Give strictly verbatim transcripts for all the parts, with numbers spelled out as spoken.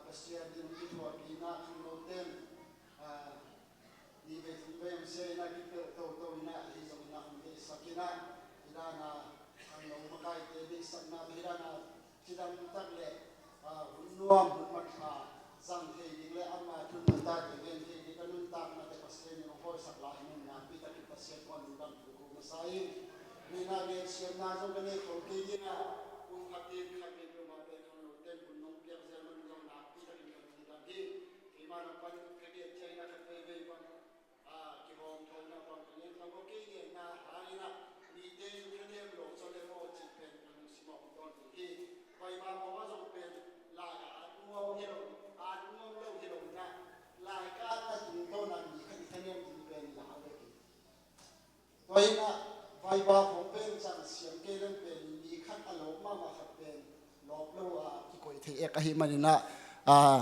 Pasian in kithuahpihna khangnote'n, ah, ni vei thum vei om sia in ah kipelh toto in ah, ahi zongin ah hong deihsak in ah, hi dan a khangno makaite deihsakna, hi dan a cidam tak le, ah, hun nuam hun manpha zang thei ding le ama thu nuntakna gen thei ding ka nuntaknate Pasian in hong hoihsak lai mun nakpi takin Pasian tungah lungdam thu ko masa ing. Nihna gensiatna zong ka nei khol kei ding a, hun khat in khat in lum a pen khangnote'n hun nong piak zel man zong nakpi takin ka lungdam hi. Keima lam pan ka gen ciangin ah khat veivei bang, ah, kihawmthawhna bang ka gen kha maw, kei genna hangin ah mite in thanem lo zaw le maw cih pen ka lungsim ah hong dawn ding hi. Vaiba khawng ah zong pen lai a at nuam hi lo, at nuam lo hi lo in ah, lai ka atna tungtawn ah mi khat i thanem ding pen la a bek hi. Tua hi in ah vaiba khawng pen cang siam kei leng pen mi khat a lawp mahmah khat pen lawp lo a kikoih thei ek ahih manin ah, ah,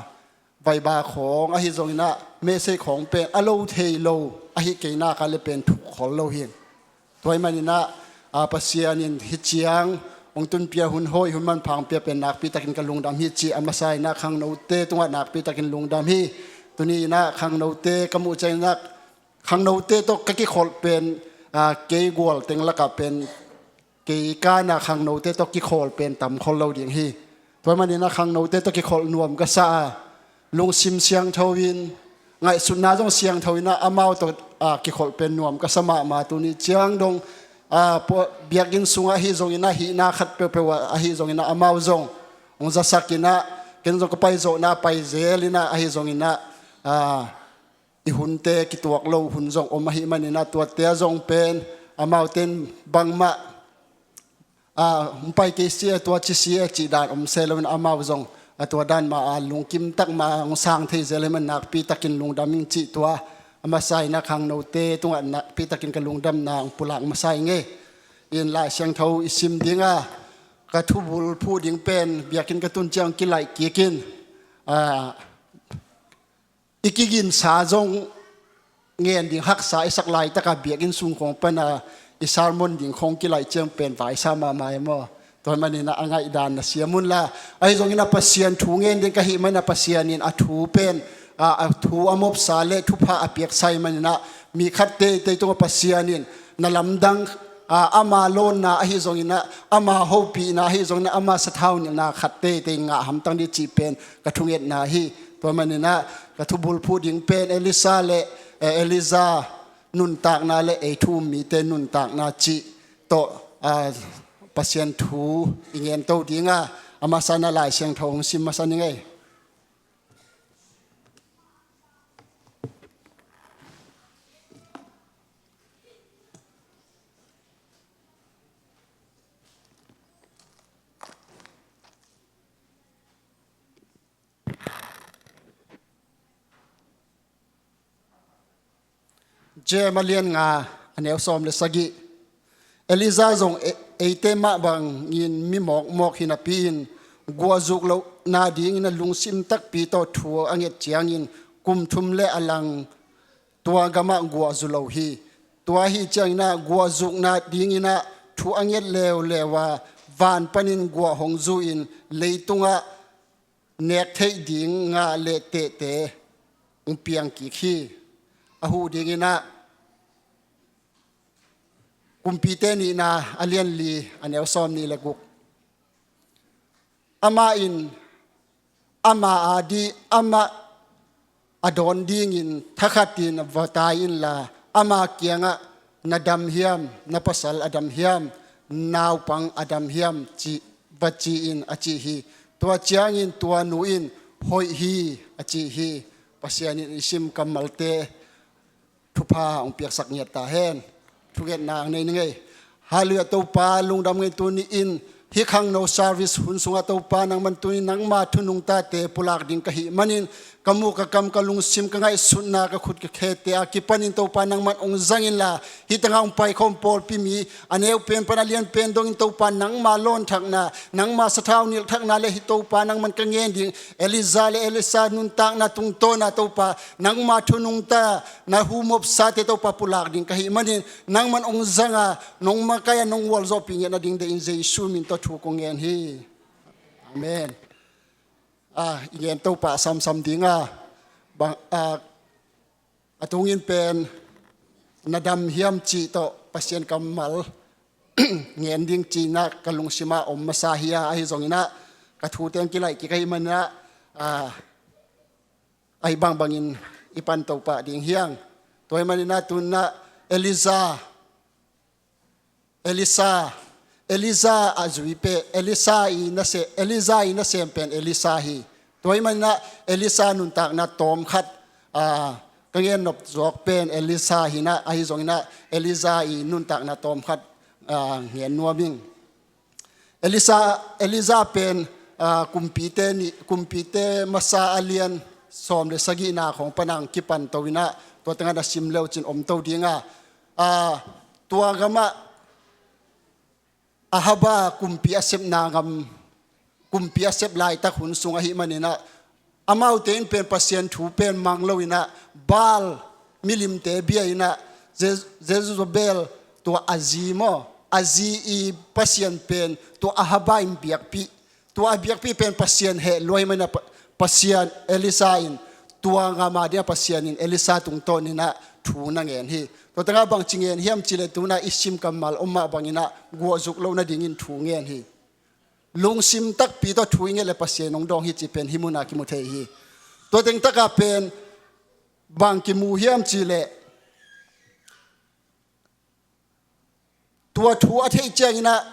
vaiba khawng ahi zongin ah message khawng pen a lo thei lo ahi kei nak a le pen thuk khol lo hi. Tua ahih manin ah, ah, Pasian in hih ciang hong tunpih a, hun hoih hun manpha hong pia pen nakpi takin ka lungdam hi cih a masa in ah khangnote tungah nakpi takin lungdam hi. Tuni in ah khangnote ka muh ciangin ah khangnote tawh ka kikholh pen, ah, kei gual teng lakah pen kei kana khangnote tawh kikholh pen tam khol lo ding hi. Tua ahih manin ah khangnote tawh kikholh nuam ka sa a, lungsim siangtho in, ngaihsutna zong siangtho in ah amau tawh, ah, kikholh pen nuam ka sa mahmah. Tuni ciang dong, ah, pua-, biakinn sungah ahi zongin ah, hihna khat peuhpeuh ah ahi zongin ah amau zong hong zasak in ah, ken zong ka paizawhna pai zel in ah ahi zongin ah, ah, i hunte kituak lo hun zong om ahih manin ah tuate ah zong pen amaute in bangmah, ah, hong pai kei si e, tua ci si e cih dan om se lo in amau zong, ah, tua dan mah a lungkim tak mah hong sang thei zel ahih manin nakpi takin lungdam ing cih tua a masa in ah khangnote tungah nakpi takin ka lungdamna hong pulak masa ing e. In Lai Siangtho i sim ding a, ka thubul phuh ding pen biakinn ka tun ciang kilaih kik in, ah, i kiginsa zong ngen ding haksa i sak laitak a biakinn sung khawng pan a i sermon ding khawng kilaih ciang pen vaisa mahmah e maw. Tua ahih manin ah a ngaihdan na siam un la, ahi zongin ah Pasian thu ngen ding ka hih manin ah Pasian in a thu pen, a, a thu a mopsa le thupha a piaksa ahih manin ah mi khat teitei tungah Pasian in na lamdang, a, ama lawnna ahi zongin ah, ama hopihna ahi zongin ah, ama sathau nilhna khat teitei ngah hamtang ding cih pen ka thungetna hi. Tua ahih manin ah ka thubul phuh ding pen Elisa le, eh, Elijah nuntakna le ei thu um mite nuntakna cih tawh, ah, Pasian thu i ngen to ding a, a masa in ah Lai Siangtho hong sim masa ning ei. James a lian nga, a neu sawm le sagih. Elijah zong e-, eite mah bangin mi mawkmawk hi napi-in, guahzuk lohna dingin a lungsim takpi tawh thu a nget ciangin kum thum le a lang tua gamah guah zu lo hi. Tua ahih ciangin ah guahzukna dingin ah thu a nget leuleu a, van panin guah hong zu-in leitungah nek theih ding ngah le tehte hong piang kik hi. A huh dingin ah Kumpite Nihna a lian li, a neu sawm nih le guk. Amah in ama ading, amah a dawn dingin thakhatin va tai inla, ama kiangah, "Na dam hiam? Na pasal a dam hiam? Naupang a dam hiam?" ci, va ci-in a ci hi. Tua ciangin tua nu in, "Hoih hi," a ci hi. Pasian in i sim kammalte thupha hong piaksak ngiat ta hen. Thungetna hong nei ning ei. Halleluiah, Topa lungdam ing ei. Tuni-in hih khangno service hun sungah Topa nangman tuni nangma thu nungtate pulak ding ka hih manin, ka mu, ka kam, ka lungsim, ka ngaihsutna, ka khut ka khete a kipanin Topa nangman hong zang inla, hih tengah hong paikhawm pawlpi mi a neu pen pan a lian pen dongin Topa nangma lawnthakna, nangma sathau nilhthakna le hih Topa nangman ka ngen ding Elijah le Elisha nuntakna tungtawn a Topa nangma thu nungta na hu mawpsate Topa pulak ding ka hih manin, nangman hong zang a, nong makaih a, nong gualzawhpih ngiat nading deih in Jesu min tawh thu kong ngen hi. Amen. a, i ngen Topa samsam ding a, bang, a, a tungin pen na dam hiam cih tawh Pasian kammal ngen ding cihna ka lungsim ah om masa hi a, ahi zongin ah ka thu teng kilaih kik ahih manin ah, a, ahi bangbangin i pan to pah ding hi hang. Tua ahih manin ah tu-in ah Elijah, Elisha, Elijah a zui pen, Elisha i nasem, Elijah i nasem pen Elisha hi. Tua ahih manin ah Elisha nuntakna tawmkhat, a, ka ngen nop zawk pen Elisha hi-in ah, ahi zongin ah Elijah i nuntakna tawmkhat, a, ngen nuam ing. Elisha, Elijah pen, a, kumpite ni, kumpite masa a lian sawm le sagihna khawng pan hong kipan to-in ah, tua tengah na sim le uh cin om to ding a, a, tua gamah Ahaba kumpi a sepna gam, kumpi a sep laitak hun sung ahih manin ah, amaute in pen Pasian thu pen mang lo-in ah, Baal milimte bia-in ah, Je-, Jezebel tua a zi maw, a zi i pasian pen tua Ahaba in biakpih. Tua a biakpih pen Pasian heh lua ahih manin ah Pa-, Pasian Elisha in tua gam a ding ah Pasian in Elisha tungtawnin ah thu na ngen hi. Tua tengah bangci ngen hiam cih leh tu-in ah i sim kammal om mah bangin ah guah zuk lo nadingin thu ngen hi. Lungsim takpi tawh thu i nget leh Pasian hong dawng hi cih pen hih mun ah kimu thei hi. Tua teng takah pen bang kimu hiam cih leh tua thu a theih ciangin ah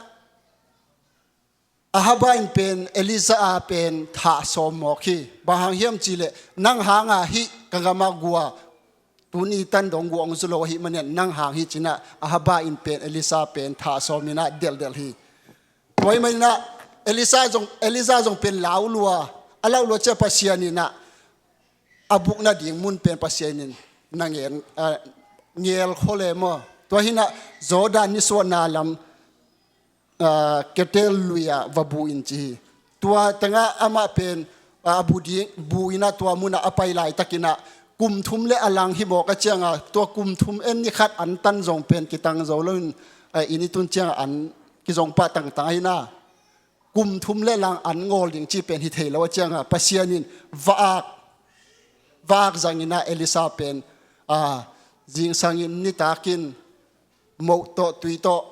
Ahaba in pen Elijah a pen thah sawm mawk hi. Bang hang hiam cih leh nang hang a hih ka gam ah guah tuni tan dong guah hong zu lo ahih manin ah nang hang hi ci-in ah Ahaba in pen Elisha pen thah sawm in ah delhdelh hi. Tua ahih manin ah Elisha zong, Elijah zong pen lau lua, a lau lua ciang Pasian in ah a buk nading mun pen Pasian in na ngen, a, ngel khol e maw. Tua hi-in ah Jordan nisuahna lam, a, Ketel lui ah va bu in ci hi. Tua tengah amah pen, a, a bu ding, bu in ah tua mun ah a pai laitakin ah kum thum le a lang hi mawk a ciang a, tua kum thum en ni khat an tan zong pen kitang zo lo-in, a, inn i tun ciang a an kizong pah tangtang ahi-in ah, kum thum le lang an ngawl ding cih pen hi thei lo a ciang a, Pasian in va-ak, va-ak zangin ah Elisha pen, a, zingsangin nitakin moh tawh tui tawh,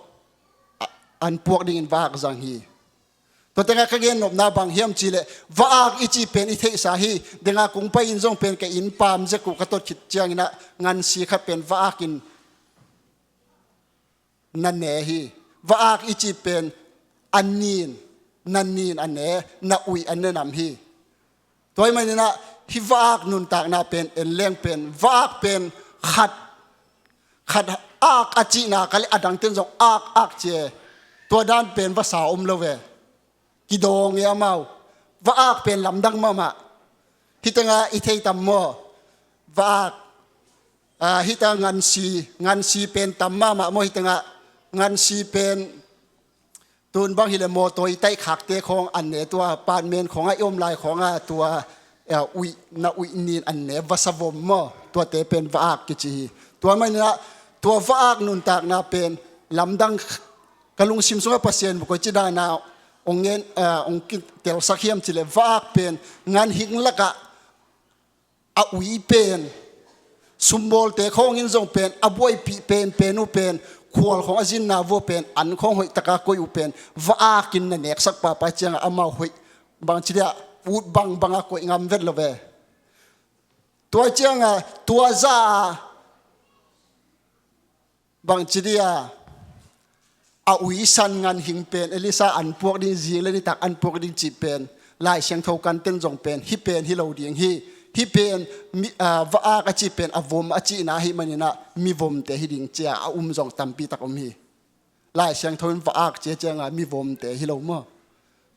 a, an puak dingin va-ak zang hi. Tua tengah ka gen nopna bang hiam cih leh va-ak i cih pen i theihsa hi. Deng a kong pai-in zong pen ka inn paam zek uh ka tot khit ciangin ah ngansi khat pen va-ak in na ne hi. Va-ak i cih pen a nin, na nin a ne, na uih a ne nam hi. Tua ahih manin ah hih va-ak nuntakna pen en leng pen va-ak pen khat, khat ak a cihna ka leh a dangte'n zong ak, ak ci e. Tua dan pen vasa om lo ve. Kidawng e amau. Va-ak pen lamdang mahmah. Hih tengah i thei tam maw? Va-ak, a, hih tengah ngansi, ngansi pen tam mahmah maw? Hih tengah ngansi pen tun bang hi leh mawtaw i taih khakte khawng an ne, tua apartment khawng a i om lai khawng a tua, a, uih, na uih nin an ne, vasa vom maw? Tuate pen va-ak kici hi. Tua manin ah tua va-ak nuntakna pen lamdang ka lungsim sungah Pasian buk koi ci dan a hong ngen, a, hong kitelsak hiam cih leh va-ak pen ganhing lakah a ui pen, sumbawlte khawng in zong pen a buaipih penpen uh pen, khual khawng a zinna vua pen, an khawng hoih taka koih uh pen va-ak in na neksak pahpah ciang a amau hoih, bangci dia, ut bangbang a koih ngam vet lo ve. Tua ciang a tua za a bangci dia, a uisan ganhing pen Elisha an puak ding, zing le nitak an puak ding cih pen Lai Siangtho kante'n zong pen hih pen hi lo ding hi. Hih pen mi, a, va-ak a cih pen a vom a cihna ahih manin ah mivomte hi ding ci a a um zong tampi tak om hi. Lai Siangtho in va-ak ci a ciang a mivomte hi lo maw?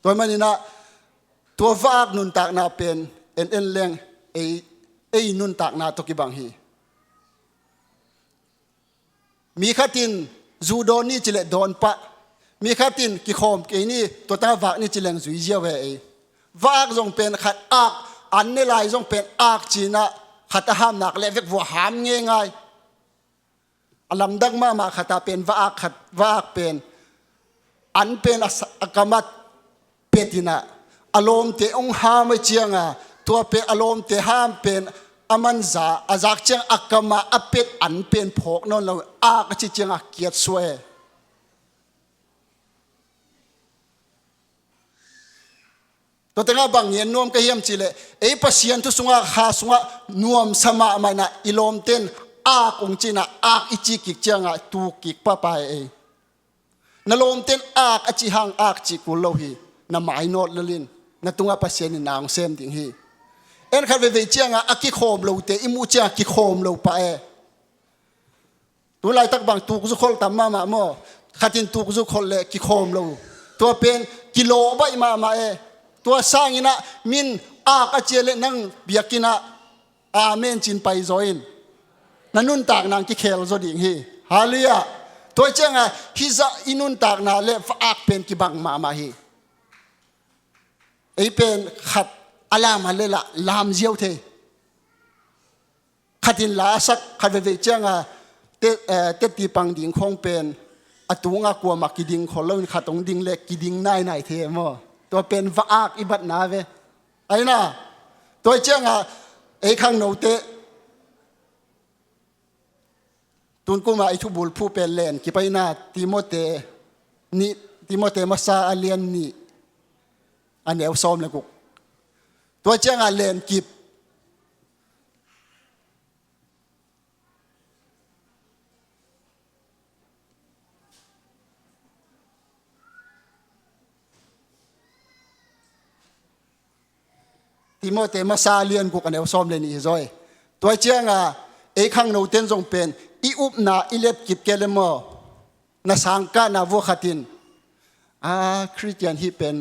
Tua ahih manin ah tua va-ak nuntakna pen en en leng ei, ei nuntakna tawh kibang hi. Mi khat in zu dawn ni ci leh dawn pah. Mi khat in kikhawm kei ni, tua tangah vak ni ci leng zui ziau e ei. Va-ak zong pen khat ak, an ne lai zong pen ak ci-in ah khat a ham nak leh vek vua ham ngeingai. A lamdang mahmah khat a pen va-ak khat, va-ak pen an pen a sa-, a kam ah pet in ah, a lawmte hong ham a cianga, tua pen a lawmte ham pen a manza a zak ciang a kamah a pet an pen phawk nawn lo, ak a ci cianga kiat suah e. Tua tengah bang ngen nuam ka hiam cihleh, ei Pasian thu sungah, kha sungah nuamsa mahmah inah i lawmten ak hong cinah ak i ci kik ciangah tuk kik pahpah e ei. Na lawmten ak a ci hang ak cih kul lo hi. Na mainawt lelin na tungah Pasian in na hong sem ding hi. En khat veivei ciangah a kikhawm lote i muh ciangah kikhawm lo pah e. Tu laitak bang tukzuk holh tam mahmah maw? Khatin tukzuk holh le kikhawm lo. Tua pen kilawh baih mahmah e. Tua sanginah min ak a cia le nang biakinnah amen cin paizaw in. Na nuntakna ang kikhel zaw ding hi. Halleluiah. Tua ciangah hizah i nuntakna le va ak pen kibang mahmah hi. Ei pen khat a lam a le lah lam ziau thei. Khatin la a sak khat veivei cianga te, eh, teti pang ding khawng pen a tunga kuamah kiding khol loin khat hong ding le kiding nainai thei e maw? Tua pen va ak i batna ve. Aina tua cianga ei khangnote tun kuma i thubul phu pen len kip aina Timote ni, Timote masa a lian nih a neu sawm le guk. Tua cianga len kip. Timote masa lian guk a neu sawm le nih hi zaw e. Tua cianga ei khangnoten zong pen i upna i letkip kei le maw? Na sangkahna vua khatin a Khristian hih pen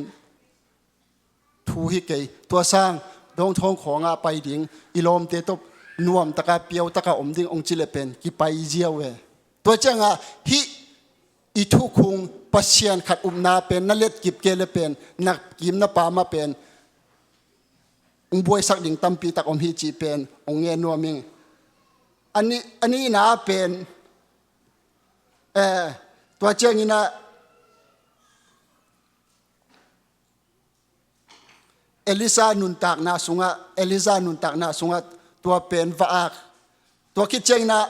thu hi kei. Tua sang dawngthawng khawngah pai ding, i lawmte tawh nuamtaka piautaka om ding hong ci le pen kipai ziau e. Tua cianga hih i thukhung Pasian khat upna pen na letkip kei le pen na kim na pamah pen hong buaisak ding tampi tak om hi cih pen hong ngen nuam ing. A ni, a nihna pen, eh, tua cianginah Elisa nuntakna sungah, Elisa nuntakna sungah tua pen va ak. Tua khit cianginah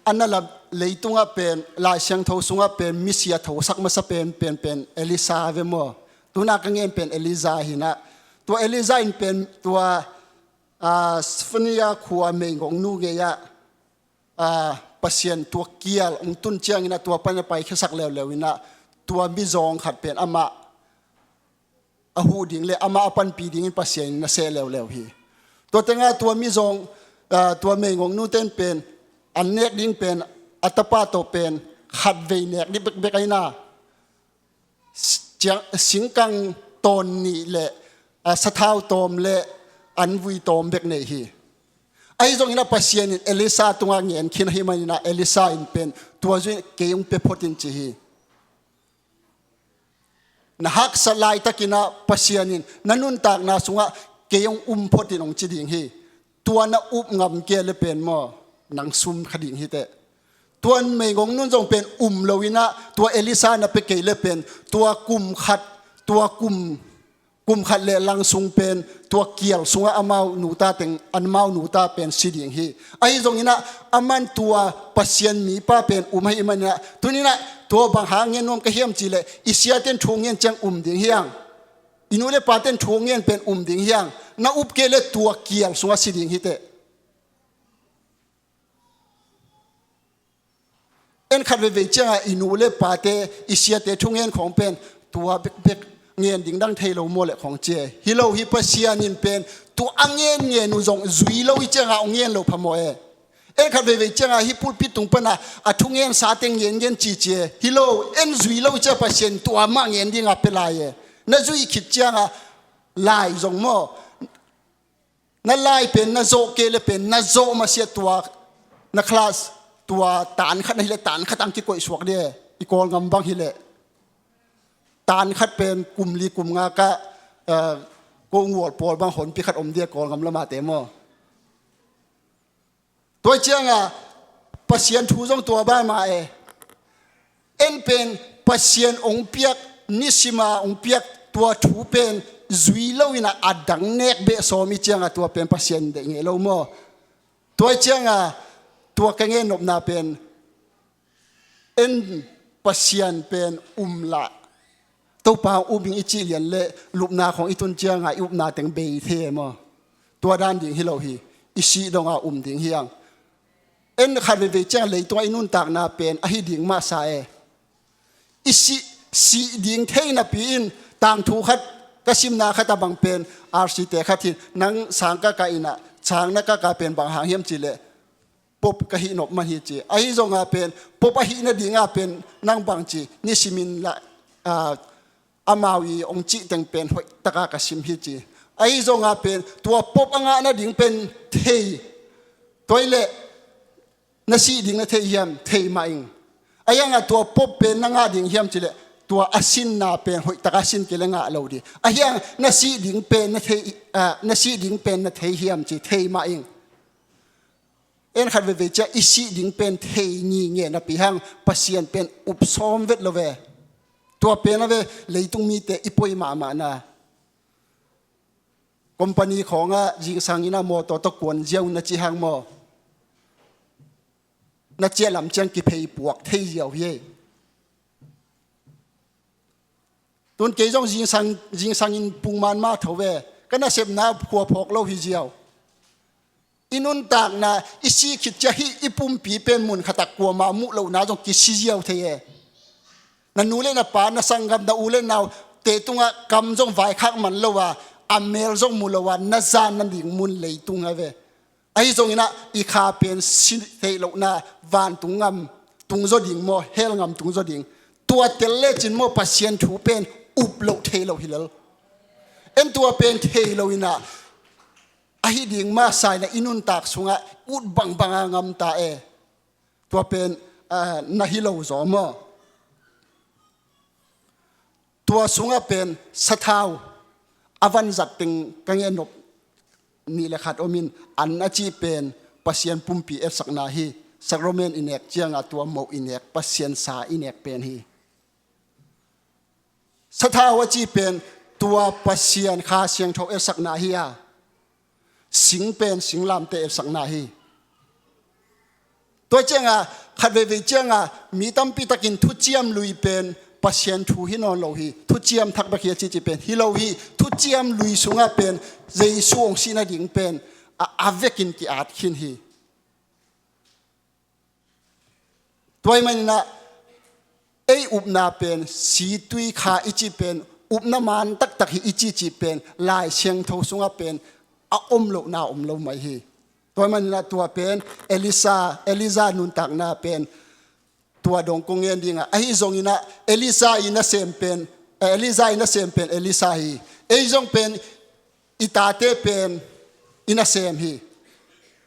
a na lam leitungah pen Lai Siangtho sungah pen misia thosak masa pen, pen, pen Elisa ve maw? Tuna ka ngen pen Elisa hinah. Tua Elisa in pen tua, ah, Sifania khua meigongnu ngei-ah, ah, Pasian tua kial hong tun cianginah tua pana paikhiasak leuleu inah tua mizawng khat pen amah a huh ding le amah a panpih dingin Pasian in na seh leuleu hi. Tua tengah tua mizawng, ah, tua meigongnu ten pen an nek ding pen a tapa tawh pen khatvei nek ding bekbek aina ciang, singkang tawn nih le, ah, sathau tawm le an vui tawm bek nei hi. Ahi zongin a Pasian in Elisa tungah ngen khin ahi maninah Elisa in pen tua zui kei hong pia phot in ci hi. Na haksa laitakinah Pasian in na nuntakna sungah kei hong um phot in hong ci ding hi. Tua na up ngam kei le pen maw, nang sum kha ding hi teh. Tua meigongnu zong pen um loinah tua Elisa na pia kei le pen tua kum khat, tua kum, kum khat le lang sung pen tua kial sungah amau nuta teng, amau nuta pen si ding hi. Ahi zonginah aman tua Pasian mipa pen um ahi maninah tuninah tua bang hang ngen nuam ka hiam cihleh i siaten thu ngen ciang um ding hiang. I nu le paten thu ngen pen um ding hiang. Na up kei le tua kial sungah si ding hi teh. En khat veivei ciangah i nu le pate, i siate thungen khawng pen tua bekbek ngen ding dang thei lo maw le khawng ci e. Hi lo hi, Pasian in pen tua a ngen ngen uh zong zui lo hi ciangah hong ngen lo phamawh e. En khat veivei ciangah hi pulpit tung panah a thungen sate ngen ngen cici e. Hi lo, en zui lo hi ciangah Pasian in tua mah ngen dingah pia lai e. Na zui khit ciangah lai zong maw? Na lai pen na zawh kei le pen na zawh masiah tua na class tua tan khat na hileh tan khat ang kikoih suak dih e. I Kawlngam bang hileh tan khat pen kum li kum nga ka, eh, ko ngual pawl bang honpi khat om dih e Kawlngam lamate maw? Tua ciangah Pasian thu zong tua bang mah e. En pen Pasian hong piak, nisima hong piak tua thu pen zui lo in a, a dang nek beh sawm i cianga tua pen Pasian deih ngei lo maw? Tua i cianga tua ka ngen nopna pen, en Pasian pen um lah, Topa um ing i cih lian le lupna khong i tun cianga i upna teng bei thei e maw? Tua dan ding hi lo hi. I sih donga um ding hi ang. En khat veivei ciang leitunga i nuntakna pen ahi ding mah sa e. I sih, sih ding thei napi in tangthu khat ka simna khat a bang pen, R C te khat hin nang sang ka ka in a, sang na ka ka pen bang hang hiam cih leh, Pope ka hih nop man hi ci. Ahi zonga pen Pope ahih nadinga pen nang bang ci, nisimin la, ah, amau i ong cih teng pen hoih taka ka sim hi ci. Ahi zonga pen tua Pope a ngah nading pen thei. Tua i leh na sih ding na thei hiam? Thei mah ing. Ahi hanga tua Pope pen na ngah ding hiam cih leh tua a sinna pen hoih taka sin kei leh ngah lo ding. Ahi hang na sih ding pen na thei, ah, na sih ding pen na thei hiam ci, thei mah ing. En khat veivei ciang i sih ding pen thei ngitnget napi hang Pasian pen up sawm vet lo ve. Tua pen a ve, leitung mite i poi mahmahna. Company khawngah zingsang in a mawtaw tawh kuan ziau na cih hang maw? Na ciah lam ciang kiphei puak thei ziau hi ei. Tun kei zong zingsang, zingsang in pungman mah tho ve. Ka nasepna khua phawk lo hi ziau. I nuntakna i sih khit ciah hih i pumpi pen mun khatah kuamah muh lohna zong kisi ziau thei e. Na nu le na pa, na sanggam, na u le nau te tungah kam zong vaikhak man lo a, a mel zong mu lo a, na zan nading mun leitung a ve. Ahi zongin ah i kha pen si theih lohna vantung ngam tung zaw ding maw, hell ngam tung zaw ding? Tua tel lecin maw Pasian thu pen up loh thei lo hi lel. En tua pen thei lo in ah ahi ding mah sa in ah i nuntak sungah ut bangbang a ngam ta e. Tua pen, ah, na hi lo zaw maw? Tua sungah pen sathau a vanzat teng ka ngen nop nih le khat om in, an a cih pen Pasian pumpi etsakna hi. Sakrament i nek ciangah tua moh i nek, Pasian sa i nek pen hi. Sathau a cih pen tua Pasian Kha Siangtho etsakna hi a, sing pen singlamteh etsakna hi. Tua ciangah khat veivei ciangah mi tampi takin thuciam lui pen Pasian thu hi nawn lo hi. Thuciam thak bek hi a cihcih pen hi lo hi. Thuciam lui sungah pen Jesu hong sih nading pen a, a vekin ki-at khin hi. Tua ahih manin ah ei upna pen situi kha i cih pen, upna man taktak hi i cihcih pen Lai Siangtho sungah pen a om lohna om lo mai hi. Tua ahih manin ah tua pen Elisa, Elisa nuntakna pen tua dong kong ngen ding a, ahi zongin ah Elisa i nasem pen, eh, Elisa i nasem pen Elisa hi. Ei zong pen i tate pen i nasem hi.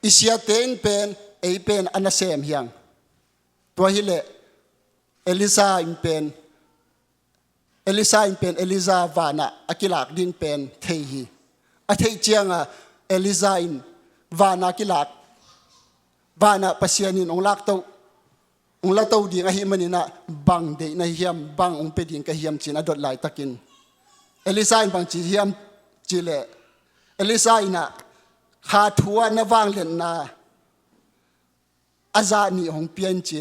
I siate in pen ei pen a nasem hi ang. Tua hileh Elisa in pen, Elisa in pen Elisa vanah a kilak ding pen thei hi. A theih ciangah Elisa in vanah a kilak, vanah Pasian in hong lakto, hong lato ding ahih manin ah bang deih na hi hiam, bang hong pia ding ka hiam ci-in a dot laitakin Elisa in bang ci hiam cih leh, Elisa in ah kha thu ah na vangliatna a zah nih hong pia in ci.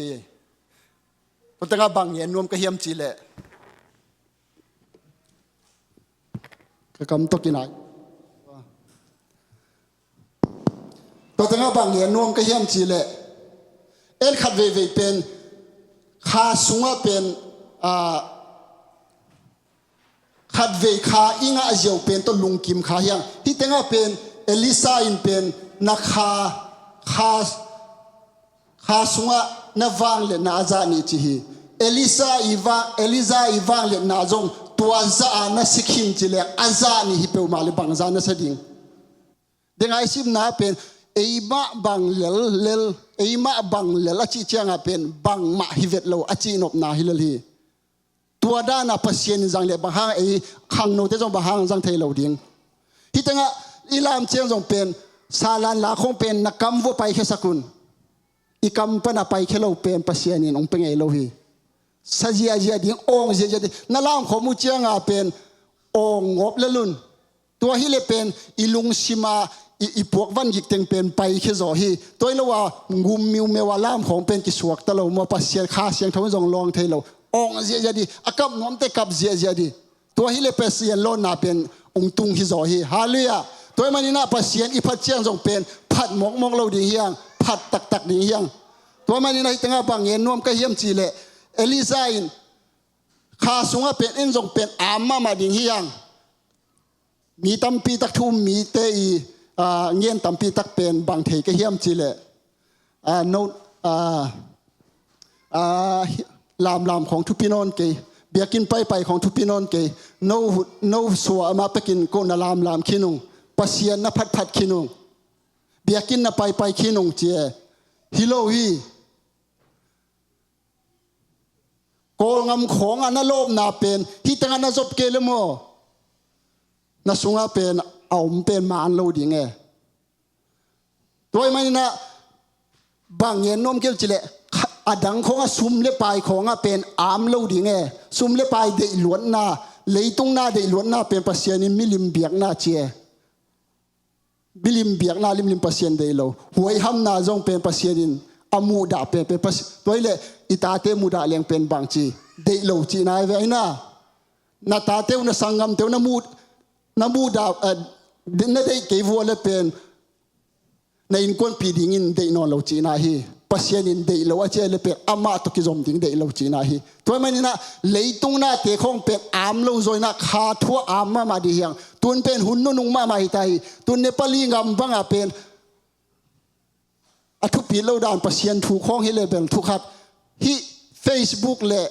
Tua tengah bang ngen nuam ka hiam cih leh, ka kam tawh kinai. Tua tengah bang ngen nuam ka hiam cih leh, en khat veivei pen kha sungah pen, ah, khatvei kha i ngah ziau pen tawh lungkim kha hi ang. Hih tengah pen Elisa in pen na kha, kha, kha sungah na vangliatna a zah nih ci hi. Elisa i va-, Elisa i vangliatna zong tua zah a na si khin ci leh a zah nih hi peuhmah leh bangza na sa ding? Dengai simna pen eimah bang lel, lel, eimah bang lel a cih ciangah pen bangmah hi vet lo a cih nopna hi lel hi. Tua dana Pasian in zang leh bang hang ei khangnote zong bang hang zang thei lo ding? Hih tengah i lam ciang zong pen salan la khong pen na kam vua paikhia sak un. I kam pana paikhia lo pen Pasian in hong pia ngei lo hi. Sa ziahziah ding, awng ziahziah ding. Na lam khawm uh cianga pen awng ngawp lel un. Tua hi le pen i lungsima i, i puak van gik teng pen pai khia zaw hi. Tua hi lo a gum miumeu a lam khawng pen kisuakta lo maw, Pasian Kha Siangtho in zong lawng thei lo. Awng ziahziah di, a kap nuamte kap ziahziah di. Tua hi le Pasian lawnna pen ong tung hi zaw hi. Halleluiah. Tua hi maninah Pasian i phat ciang zong pen phat mawkmawk lo ding hiang, phat taktak ding hiang. Tua hi maninah hih tengah bang ngen nuam ka hiam cih leh, Elijah in kha sungah pen en zong pen am mahmah ding hiang. Mi tampi tak thu um mite i, aa, ngen tampi tak pen bang thei ka hiam cih leh, aa, no, aa, aa, hi-, lamlam khawng thupi nawn kei, biakinn paipai khawng thupi nawn kei, no, no sua amah pekin ko na lamlam khin ung, Pasian na phatphat khin ung, biakinn na paipai khin ung ci e. Hi lo hi. Kawlngam khawngah na lawpna pen hih tengah na zop kei le maw, na sungah pen a om pen man lo ding e. Tua hi maninah bang ngen nuam kei cih leh, a dang khawngah sum le pai khawngah pen am lo ding e. Sum le pai deihluatna, leitung na deihluatna pen Pasian in milim biakna ci e. Milim biakna limlim Pasian deih lo. Huaihamna zong pen Pasian in a muhdah pen, pen Pasi-, tua hi leh i tate muhdah leng pen bangci deih lo cihna hi ve aina. Na tate uh, na sanggamte uh na muh, na muhdah, eh, na deih kei vua le pen na innkuanpih dingin deih nawn lo cihna hi. Pasian in deih lo a ci a le pen amah tawh kizom ding deih lo cihna hi. Tua hi maninah leitung nate khawng pen am lo zaw inah kha thu a am mahmah dih hiang. Tun pen hun nunung mahmah hi ta hi. Tun Nepali ngam bangah pen a thupit lo dan Pasian thu khawng hi le bel thu khat. Hih Facebook le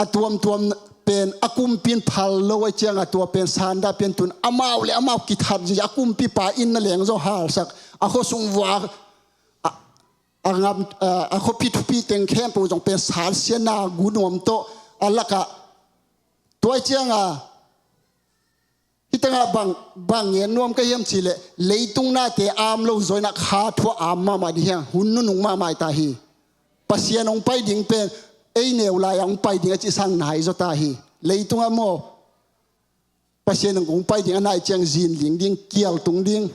a tuamtuam pen a kumpi in phal lo a ciangah tua pen sanda pen tun amau le amau kithat zia a kumpipa inn na leng zong halsak a khuasung vua a, a ngam, a, a khuapi thupi teng khempeuh zong pen sansianna gunuam tawh a lakah tua ciangah hih tengah bang, bang ngen nuam ka hiam cih leh leitung nate am lo zaw inah kha thu a am mahmah dih hiang, hun nunung mahmah hi ta hi. Pasian hong pai ding pen ei neu lai-ah hong pai ding a cihsang nai zaw ta hi. Leitungah maw Pasian hong pai ding a nai ciang zin ling ding, kial tung ding.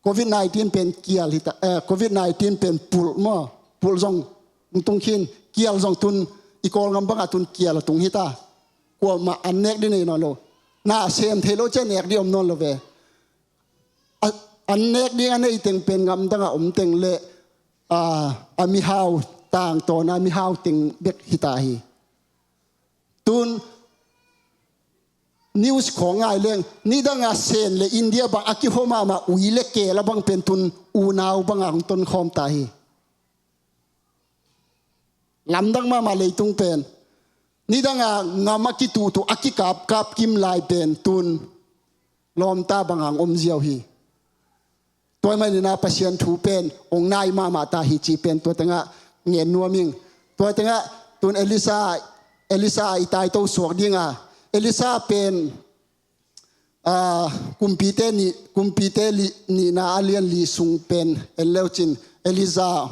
Covid nineteen pen kial hi ta, eh, Covid nineteen pen pulh maw, pulh zong hong tung khin, kial zong tun i Kawlngam bangah tun kial a tung hi ta. Kuamah an nek ding nei nawn lo. Na sem thei lo ciah nek ding om nawn lo ve. A, an nek ding a nei teng pen ngamdang a om teng le, a, a mihau tangtawn a mihau teng bek hi ta hi. Tun news khawng ngai leng nidang a Sen le India bang a kihua mahmah ui le keel a bang pen tun unau bangah hong tonkhawm ta hi. Lamdang mahmah leitung pen. Nidang a ngam a kituhtuh a kikapkap kim lai pen tun lawmta bangah hong om ziau hi. Tua hi maninah Pasian thu pen hong nai mahmah ta hi cih pen tua tengah ngen nuam ing. Tua tengah tun Elisha, Elisha i taito suak dinga. Elisha pen, ah, kumpite nih, kumpite li, nihna a lian li sung pen en leucin Elijah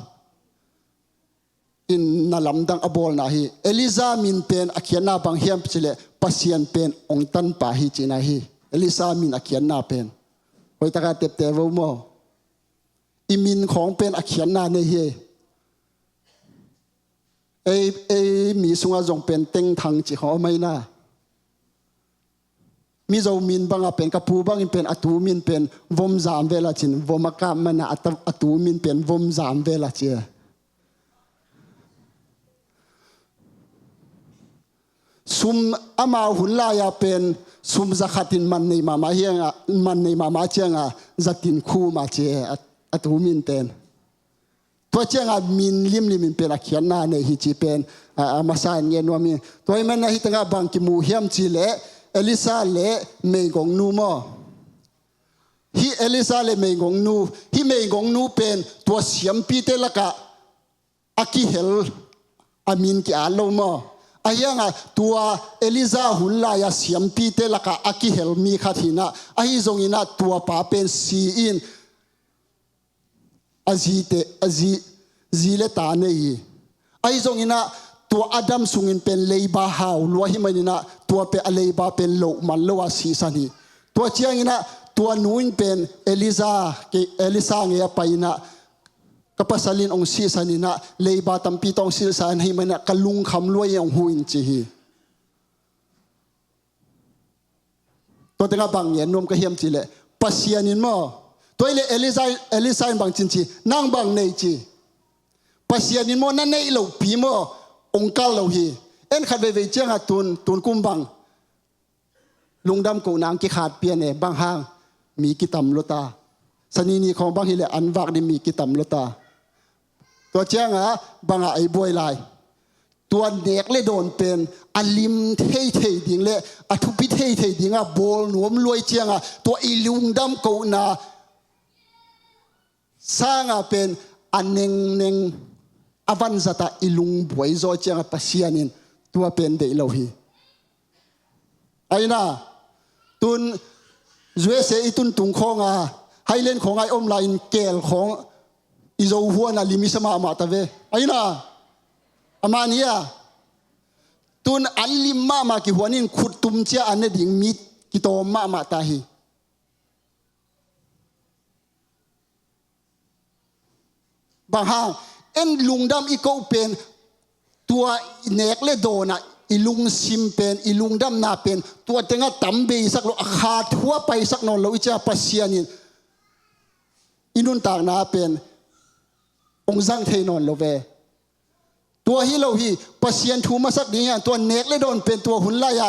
in na lamdang a bawlna hi. Elijah min pen a khiatna bang hiam cih leh Pasian pen hong tanpa hi cihna hi. Elijah min a khiatna pen hoih taka tepte vo maw? I min khawng pen a khiatna nei hi. Ei, ei mi sungah zong pen Tengthang cih khawng a maina. Mizo min bangah pen ka pu bangin pen a tu min pen Vom Zam Vel a cin, vom a kap mana a ta, a tu min pen Vom Zam Vel a ci. Sum amau hun lai-a pen sum zakhatin man nei mahmah hiangah, man nei mahmah ciangah zatin khum a ci a, a tu min pen. Tua ciangah min limlim in pen a khiatna nei hi cih pen, a, a masa in ngen nuam hi. Tua hi manah hih tengah bang kimu hiam cih leh Elisha le meigongnu maw? Hih Elisha le meigongnu, hih meigongnu pen tua siampite lakah a kihel, a min ki-at lo maw? Ahi hangah tua Elijah hun lai-a siampite lakah a kihel mi khat hinah, ahi zonginah tua pa pen si in a zite, a zi, zi le ta nei hi. Ahi zonginah tua a dam sungin pen leiba hau lua hi maninah tua pen a leiba pen loh man lo a sihsan hi. Tua ciangin ah tua nu in pen Elijah, Elisha ngei a pai in ah, ka pasal in hong sihsan in ah, leiba tampi tawh hong sihsan ahih manin ah ka lungkham lua in hong huh in ci hi. Tua tengah bang ngen nuam ka hiam cih leh, Pasian in maw, tua hi leh Elisha, Elisha in bang ci ci, nang bang nei ci. Pasian in maw na neih lohpi maw hong kal lo hi. En khat veivei ciangah tun, tun kum bang lungdam kohna hong kikhat pian e, bang hang, mi kitam lua ta. Sanini khawng bang hi leh an vak ding mi kitam lua ta. Tua ciangah bangah ei buai lai? Tua nek le dawn pen a lim theithei ding le a thupi theithei dingah bawl nuam luai ciangah tua i lungdam kohna sangah pen a nengneng a vanzatah i lungbuai zaw ciangah Pasian in tua pen deih lo hi. Aina, tun U S A i tun tung khawng a, Highland khawng a i om lai-in keel khawng i zo huan a lim i sa mahmah ta ve. Aina, a man hi a, tun an lim mahmah kihuan in khut tum cia an ne ding mi kitawm mahmah ta hi. Bang hang, en lungdam i koh pen tua i nek le dawnah i lungsim pen, i lungdamna pen tua tengah tam beisak lo, a kha thu a paisak nawn lo i cia Pasian in i nuntakna pen hong zang thei nawn lo ve. Tua hi lo hi, Pasian thu masak ding hian tua nek le dawn pen tua hun lai-a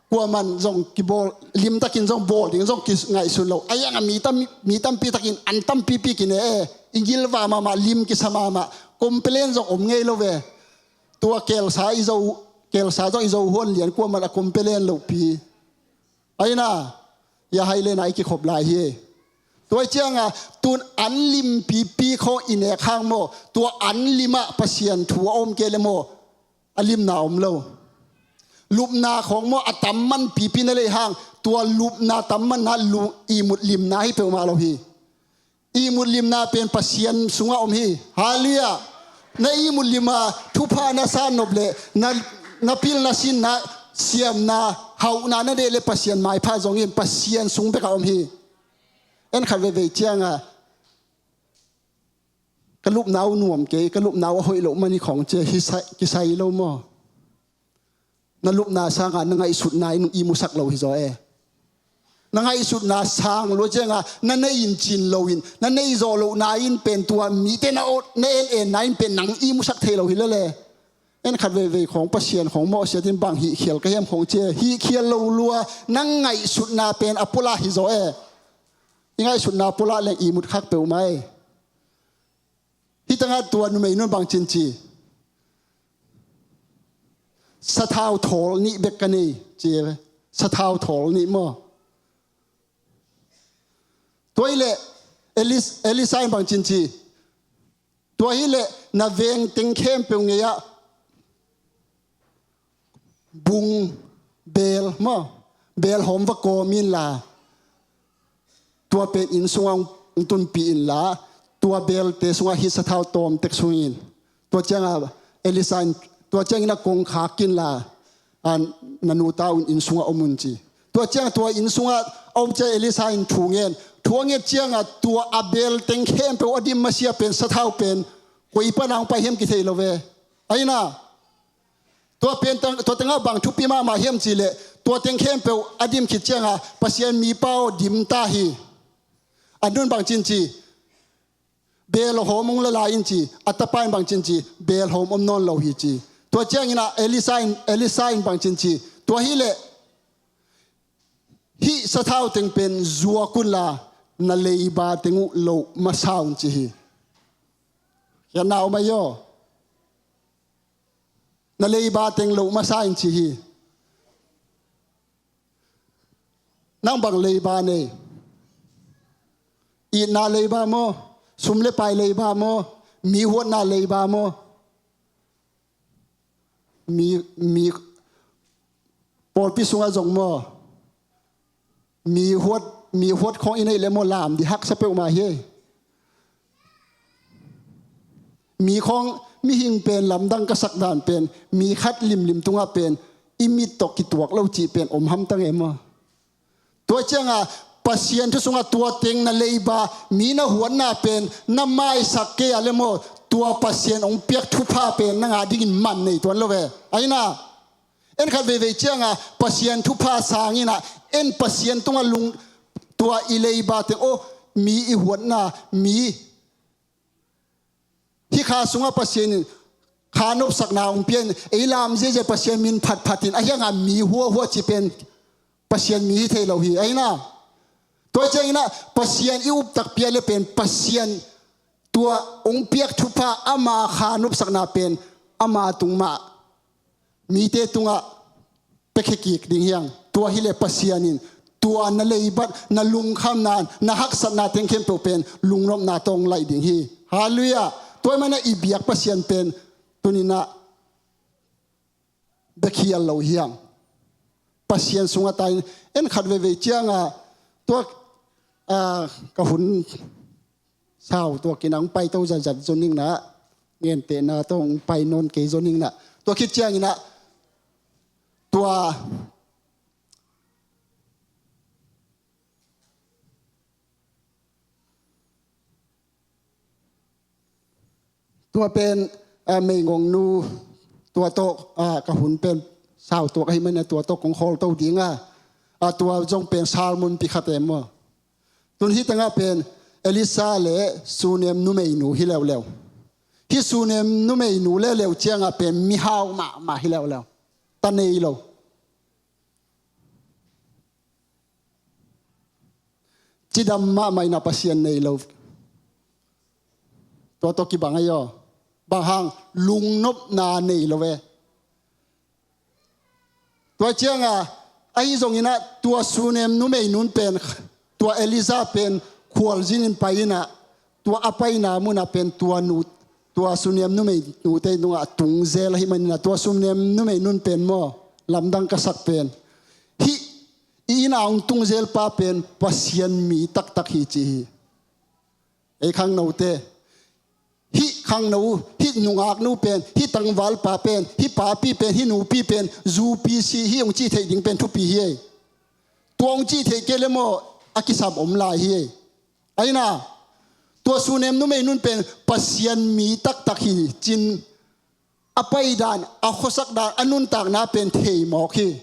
kuaman zong kibawl, limtakin zong bawl ding zong kingaihsun lo. A iang a mi tam, mi tampi takin an tampipi kine e, i gilva mahmah, lim kisa mahmah, complain zong om ngei lo ve. Tua kelsa i zo, kelsa zong i zo huan lian kuaman a complain lohpi. Aina, ya Highland a i kikhop lai hi. Tua ciangah tun an limpipi khawng i nek hang maw, tua an limah Pasian thu a om kei le maw, a limna om lo. Lupna khawng maw, a tam man pipi na lei hang, tua lupna tam man na lu, ihmut limna hi peuhmah lo hi. Ihmut limna pen Pasian sungah om hi. Halleluiah. Na ihmut lima thupha na san nop le na, na pilna sinna siamna hauhna na deih le Pasian maipha zongin Pasian sung bekah om hi. En khat veivei ciangah ka lupna uh nuam kei, ka lupna uh a hoih loh mani khawng cia hi sai, kisai lo maw? Na lupna sangah na ngaihsutna in i musak lo hi zaw e. Na ngaihsutna sang lua ciangah na nei in cin loin na nei zawh lohna in pen tua mite na en enna in pen nang i musak thei lo hi lele. En khat veivei khawng Pasian khawng mawhsiat in bang hihkhial ka hiam khawng cia, hihkhial lo lua, nang ngaihsutna pen a pulah hi zaw e. I ngaihsutna pulah leng i mut khak peuhmah e. Hih tangah tua numei nun bang cinci, sathau thawl nih bek ka nei ci. Sathau thawl nih maw? Tua hileh Elis, Elisa in bang cinci, tua hileh na veng teng khempeuh ngei-ah bung beel maw, beel hawm va kawm inla, tua pen inn sungah hong tunpih inla, tua beelte sungah hih sathau tawm tek sungin. Tua ciangah Elisa in, tua ciangin a kongkhak inla, a, na nu ta un inn sungah om un ci. Tua ciangah tua inn sungah a om ciang Elisa in thu ngen. Thu a nget ciangah tua a beel teng khempeuh a dim masia pen sathau pen koi pana hong pai hiam kithei lo ve. Aina, tua pen teng, tua tengah bang thupi mahmah hiam cihleh, tua teng khempeuh a dim khit ciangah Pasian mipa aw dim ta hi. A nun bang cinci, beel hawm hong la lai in ci, a tapa in bang cinci, beel hawm om nawn lo hi ci. Tua ciangin ah Elisa in, Elisa in bang cinci, tua hileh hih sathau teng pen zuak unla na leiba teng uh loh masa un ci hi. Khiatna om ahi aw. Na leiba teng loh masa in ci hi. Nang bang leiba nei? Itna leiba maw? Sum le pai leiba maw? Mi huatna leiba maw? Mi, mi pawlpi sungah zong maw? Mi huat, mi huat khawng i neih leh maw, lam ding haksa peuhmah hi. Mi khawng, mihing pen lamdang ka sak dan pen, mi khat limlim tungah pen i mit tawh kituak lo cih pen om hamtang e maw? Tua cianga Pasian thu sungah tua teng na leiba, mi na huatna pen na maisak kei a le maw, tua Pasian hong piak thupha pen nang a dingin man nei tuan lo ve. Aina, en khat veivei cianga Pasian thupha sanginah en Pasian tungah lung, tua i leiba teng, aw, mi i huatna, mi hih kha sungah Pasian in kha nopsakna hong pia in, ei lam ziazia Pasian min phatphat in, a hianga mi huahua ci pen Pasian mi hi thei lo hi. Aina, tua cianginah Pasian i uptak pia le pen Pasian tua hong piak thupha ama kha nopsakna pen ama tung mah mite tungah piakhia kik ding hiang. Tua hileh Pasian in tua na leibat, na lungkhamna, na haksatna teng khempeuh pen lungnopna tawh hong laih ding hi. Halleluiah. Tua i mana i biak Pasian pen tuninah biakhial lo hiang. Pasian sungah tai in en khat veivei cianga tua, ah, ka hun sau tua kinang pai to zatzat zo ningnah, ngentehna tawh hong pai nawn kei zo ningnah. Tua khit cianginah tua tua pen, ah, meigongnu tua tawh, ah, ka hun pen sau tua ka hih mana tua tawh kong khawl to dinga, ah, tua zong pen sermon pi khat e maw? Tun hih tengah pen Elisa le Sunem numeinu hi leuleu. Hih Sunem numeinu leuleu cianga pen mihau mahmah hi leuleu. Ta nei lo. Cidam mahmah inah Pasian nei lo. Tua tawh kibang ahi aw. Bang hang lungnopna nei lo ve. Tua cianga ahi zonginah tua Sunem numei nun pen tua Elisa pen khualzinin pai inah tua a paina munah pen tua nu, tua Sunem numei nute nungah a tungzel ahi maninah tua Sunem numei nun pen maw, lamdang ka sak pen hih i inn a hong tungzel pa pen Pasian mi taktak hi ci hi. Ei khangnote, hih khangno, hih nungaknu pen, hih tangvalpa pen, hih papi pen, hih nupi pen zupi si hi hong cih theih ding pen thupi hi ei. Tua hong cih theih kei le maw a kisam om lai hi ei. Aina, tua Sunem numei nun pen Pasian mi taktak hi cin a paidan, a khuasak dan, a nuntakna pen thei mawk hi.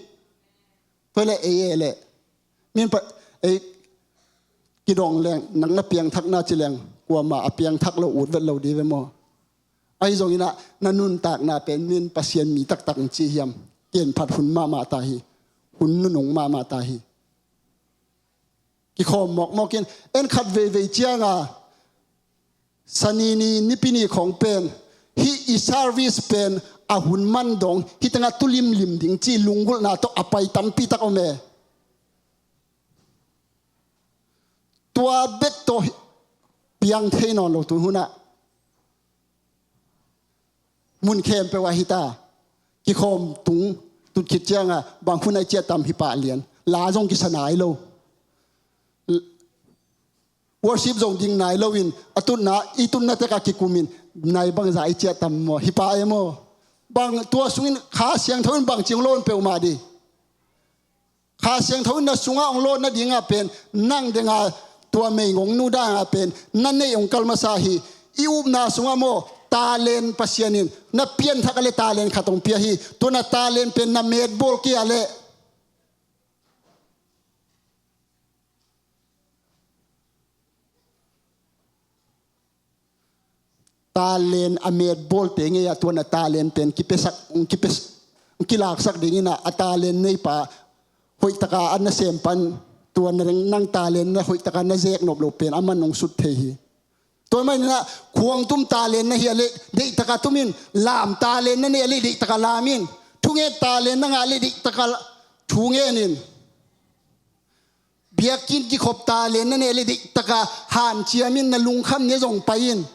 Tua le ei e le min pa ei kidong leng nang na piangthakna ci leng kuama a piangthak lo ut vet lo di ve maw? Ahi zonginah na nuntakna pen min Pasian mi taktak ci hiam? Kienphat hun mahmah ta hi. Hun nunung mahmah ta hi. Kikhawm mawkmawkin en khat veivei cianga Sanini nipini khawng pen hih i service pen a hun man dong hih tengah tulimlim ding ci lunggulhna tawh a pai tampi tak om e. Tua bek tawh piang thei nawn lo tu hunah mun khempeuh ah hita kikhawm tung tut khit cianga bang hun ah i ciah tam hi pah lian. La zong kisa nai lo. Worship zong ding nai loin a tutna i tutna tekah kikumin nai bangza i ciah tam maw? Hi pah e maw? Bang tua sungin Kha Siangtho in bang ci hong lawn peuhmah di. Kha Siangtho in na sungah hong lawn nadingah pen nang denga tua meigongnu dangah pen na neih hong kal masa hi. I upna sungah maw talen Pasian in na pianthak a le talen khat hong pia hi. Tua na talen pen na metbawl kei a le talen a metbawlte ngei ah tua na talen pen kipesak, kipes, kilaksak dinginah a talen neipa hoihtaka a nasem pan tua na nang talen na hoihtaka na zek nop lo pen a man hong sut thei hi. Tua maninah khuang tum talen na hi a le deihtaka tumin, lam talen na nei a le deihtaka lamin, thungen talen na ngah le deihtaka thungenin, biakinn kikhop talen na nei le deihtaka hanciamin na lungkham ne zong pai-in.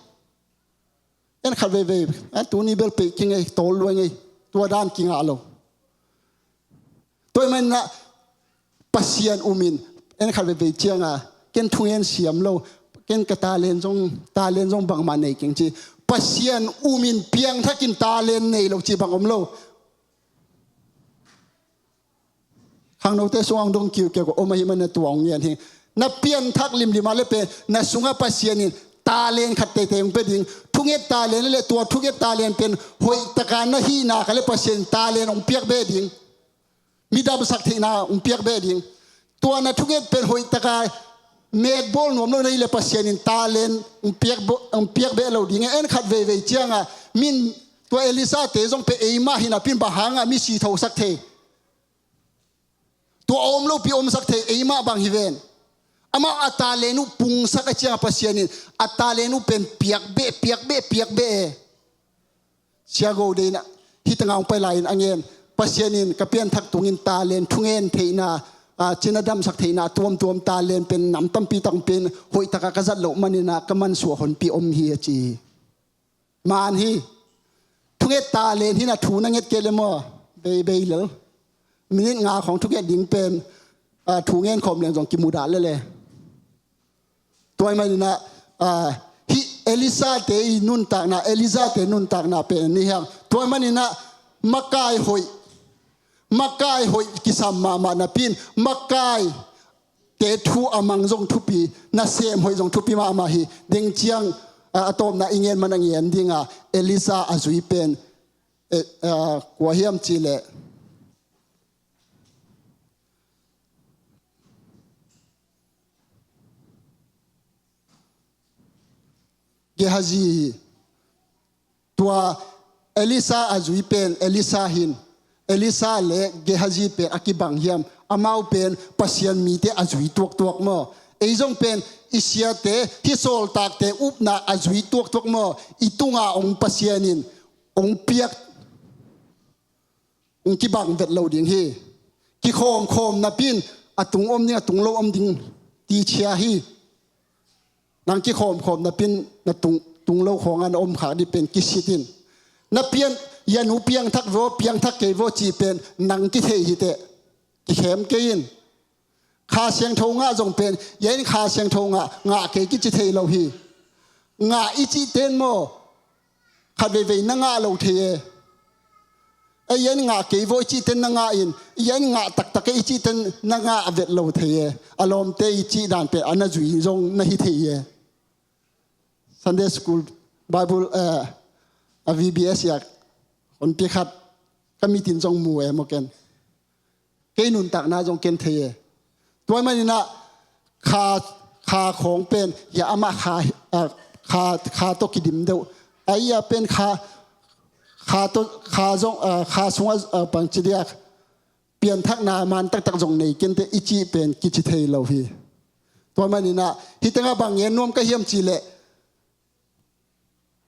En khat veivei a tuni bel peih kingei tawl luai ngei. Tua dan kingah lo. Tua i manah Pasian umin en khat veivei cianga ken thungen siam lo, ken ka talen zong, talen zong bangmah nei keng ci. Pasian umin piangthakin talen nei lo ci bang om lo. Note sungah hong dong kiukiu ka om ahih manin tua hong ngen hi. Na pianthak limlim a le pen na sungah Pasian in talent khat teitei hong pia ding. Thunget talent le tua thunget talent pen hoih taka na hihna ka le Pasian in talent hong piak beh ding. Mi damsak theihna hong piak beh ding. Tua na thunget pen hoih taka mekbawl nuam lo na hi le Pasian in talent hong piak bo-, hong piak beh lo ding. En khat veivei ciangah min tua Elisha te zong pen eimah hi napi in bang hangah mi si thosak thei. Tua a om lopi omsak thei eimah bang hi ven. Amah a talent uh pungsak a ciangah Pasian in a talent uh pen piak beh, piak beh, piak beh e. Sia Go Dei in hih tengah hong pai lai-in a ngen, Pasian in ka pianthak tungin talent thungen theihna, a, cina damsak theihna tuamtuam talent pen nam tampi tak hong pia in hoih takah ka zat loh manin ah ka mansuah honpi om hi a ci hi. Man hi. Thunget talent hi na thu na nget kei le maw? Beibei lel. Minit nga khawng thunget ding pen, a, thu ngen khawm leng zong kimudah lele. Tua ahih manin ah, a, hih Elisha te i nuntakna, Elijah te nuntakna pen ni hiang. Tua ahih manin ah makai hoih, makai hoih kisam mahmah napi in, makai te thu a mang zong thupi, nasem hoih zong thupi mahmah hi. Deng ciang, a, a tawpna i ngen man a ngen ding a, Elisha a zui pen, e, a, kua hiam cih leh Gehazi hi. Tua Elisha a zui pen, Elisha hin, Elisha le Gehazi pen a kibang hiam? Amau pen Pasian mite a zui tuaktuak maw? Ei zong pen i siate, hih sawltakte upna a zui tuaktuak maw? I tunga hong Pasian in hong piak, hong kibang vet lo ding hi. Kikhawmkhawm napi in a tung om ding, a tung lo om ding ti chia hi. Nang kikhawmkhawm napi in na tung, tung lo khawngah na om khak ding pen kisit in. Na pian, ya nu piangthak vaw, piangthak kei vaw cih pen nang kithei hi teh. Kikhem kei in. Kha Siangtho ngah zong pen, ya in Kha Siangtho ngah, ngah kei kici thei lo hi. Ngah i cih ten maw, khat veivei na ngah lo thei e. Ei, ya in ngah kei vaw i cih ten na ngah in, ya in ngah taktak e i cih ten na ngah a vet lo thei e. A lawmte i cih dan pen a na zui zong na hi thei e. Sunday school, Bible, eh, a V B S yak honpi khat ka mitin zong mu e maw ken. Kei nuntakna zong ken thei e. Tua ahih manin ah kha, kha khawng pen, ya amah kha, a, kha, kha tawh kidim deuh. Ai ya pen kha, kha tawh, kha zong, a, kha sungah, a, bangci dia, pianthakna man taktak zong nei kei inteh i cih pen kici thei lo hi. Tua ahih manin ah, hih tengah bang ngen nuam ka hiam cih leh,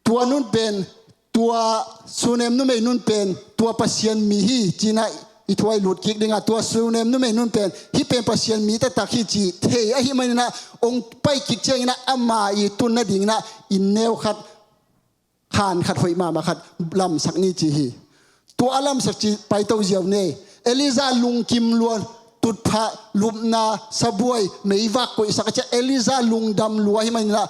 tua nun pen, tua Sunem numei nun pen tua Pasian mi hi ci-in ah i thu ah i lut kik ding a, tua Sunem numei nun pen hih pen Pasian mi taktak hi cih thei ahih manin ah, hong pai kik ciangin ah ama i tun nadingin ah inn neu khat, khan khat hoih mahmah khat lamsak ni ci hi. Tua a lamsak cih paito ziau ni. Elijah lungkim lua, tutphah, lupna, sabuai, meivak koihsak a ciah Elijah lungdam lua ahih manin ah,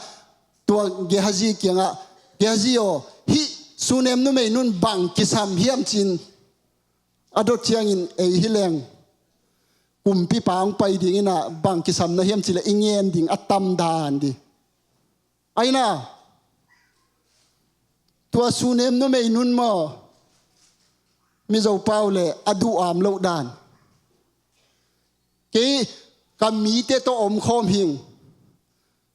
tua Gehazi kiangah, Gehazi aw, hih Sunem numei nun bang kisam hiam ci-in a dot ciangin, ei hi leng kumpipa hong pai dingin ah bang kisam na hiam cih leh i ngen ding a tam dan dih. Aina, tua Sunem numei nun maw, Mizo pau le a duh am loh dan. Kei ka mite tawh omkhawm hing.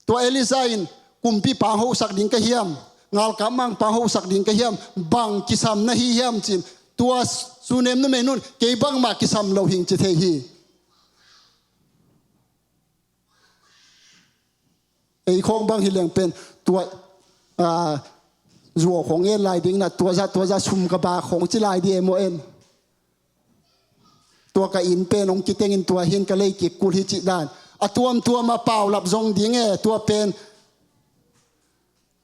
Tua Elijah in kumpipa hong hosak ding ka hiam, ngalkap mangpa hong hosak ding ka hiam, bang kisam na hi hiam ci-in, tua Sunem numei nun kei bangmah kisam lo hing ci thei hi. Ei khawng bang hi leng pen tua, a, zuau khawng en lai dingin ah tua zah, tua zah sum ka ba khawng ci lai dih e maw en. Tua ka inn pen hong kitengin tua hi-in ka lei kik kul hi cih dan. A tuamtuam a paulap zong ding e, tua pen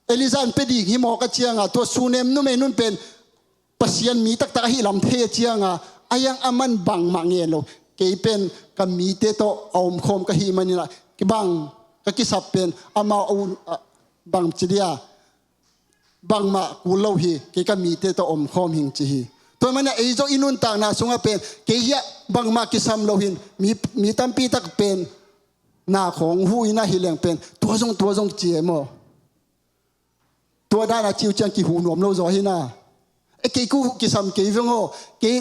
Elijah in pia ding hi mawk a ciangah, tua Sunem numei nun pen Pasian mi taktak ahih lam thei a ciangah, a yang aman bangmah ngen lo. Kei pen ka mite tawh a omkhawm ka hih manin ah, kibang ka kisap pen amau a un, a, bang ci dia, bangmah kul lo hi, kei ka mite tawh omkhawm hing ci hi. Tua manin ah ei zong i nuntakna sungah pen kei hiah bangmah kisam lo hin, mi, mi tampi tak pen na khawng huh in ah hi leng pen tua zong tua zong ci e maw? Tua dan a ci uh ciang kihuh nuam lo zaw hi na. E, kei ku kisam kei veng aw, kei,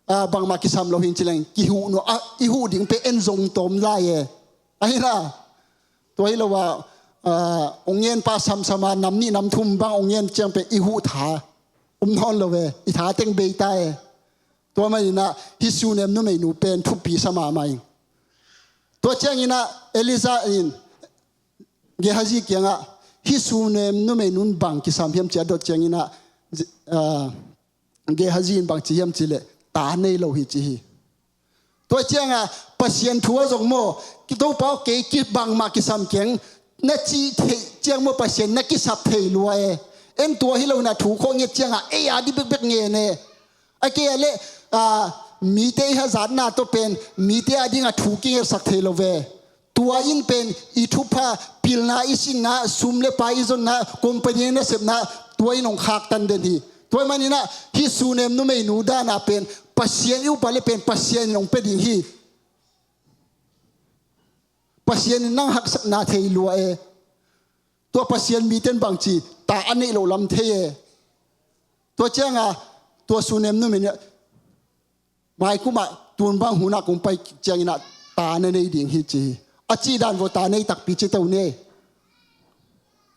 ah, bangmah kisam lo hin ci leng kihuh nuam, ah, i huh ding pen en zong tawm lai e. Ahi na. Tua hi lo a, ah, ong ngen pa samsam a nam nih nam thum bang ong ngen ciang pen i huh tha om nawn lo e, i tha teng bei ta e. Tua manin ah hih Sunem numeinu pen thupi sa mahmah ing. Tua ciangin ah Elisha in Gehazi kiangah, hih Sunem numeinun bang kisam hiam ci a dot ciangin ah, ah, Gehazi in bang ci hiam ci leh, ta nei lo hi ci hi. Tua ciangah Pasian thu a zong maw, Topa aw, kei ki bangmah kisam keng, na cih theih ciang maw Pasian na kisap thei lua e. En tua hi lo in ah thu khawng nget ciangah ei a di bekbek ngen e. A kei a leh, ah, mite i hazatna tawh pen mite a dingah thu kingetsak thei lo ve. Tua in pen i thupha, pilna, i sinna, sum le pai i zonna, company nasepna, tua in hong khaktan den hi. Tua manin ah hih Sunem numeinu dan a pen Pasian i upa le pen Pasian in hong pia ding hi. Pasian in nang haksatna thei lua e. Tua Pasian mite in bangci ta a neih loh lam thei e. Tua ciangah tua Sunem numeinu in ah maikum ah tun bang hun ah kong pai ciangin ah ta na nei ding hi ci hi. A cih dan vaw ta nei takpi ci to ne.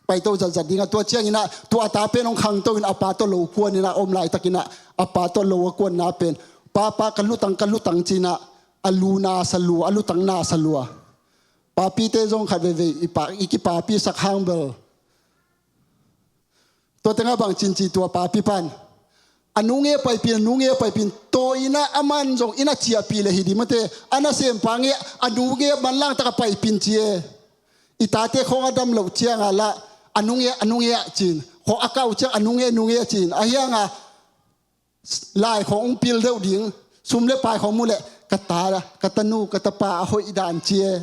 Pai to zatzat ding ah tua ciangin ah tua a ta pen hong khangto in a pa tawh lo kuan in ah om laitakin ah a pa tawh lo a kuanna pen, "Pa, pa, ka lutang, ka lutang," ci in ah a lu na sa lua, a lutang na sa lua. Papite zong khat veivei i pa, i kipapi sak hang bel. Tua tengah bang cin ci tua papi pan, "A nu ngei a paipin, a nu ngei a paipin, tua in ah a man zong in a ciahpih le hi di mate, a nasempa ngei, a nu ngei a manlang tak a paipin," ci e. I tate khawng a dam loh ciangah lah, "A nu ngei, a nu ngei ah," ci in. Khawng a kah uh ciang, "A nu ngei, a nu ngei ah," ci in. A hiangah lai khawng hong pil deuh ding, sum le pai khawng mu leh, "Ka ta, ka tanu, ka tapa a hoih dan," ci e.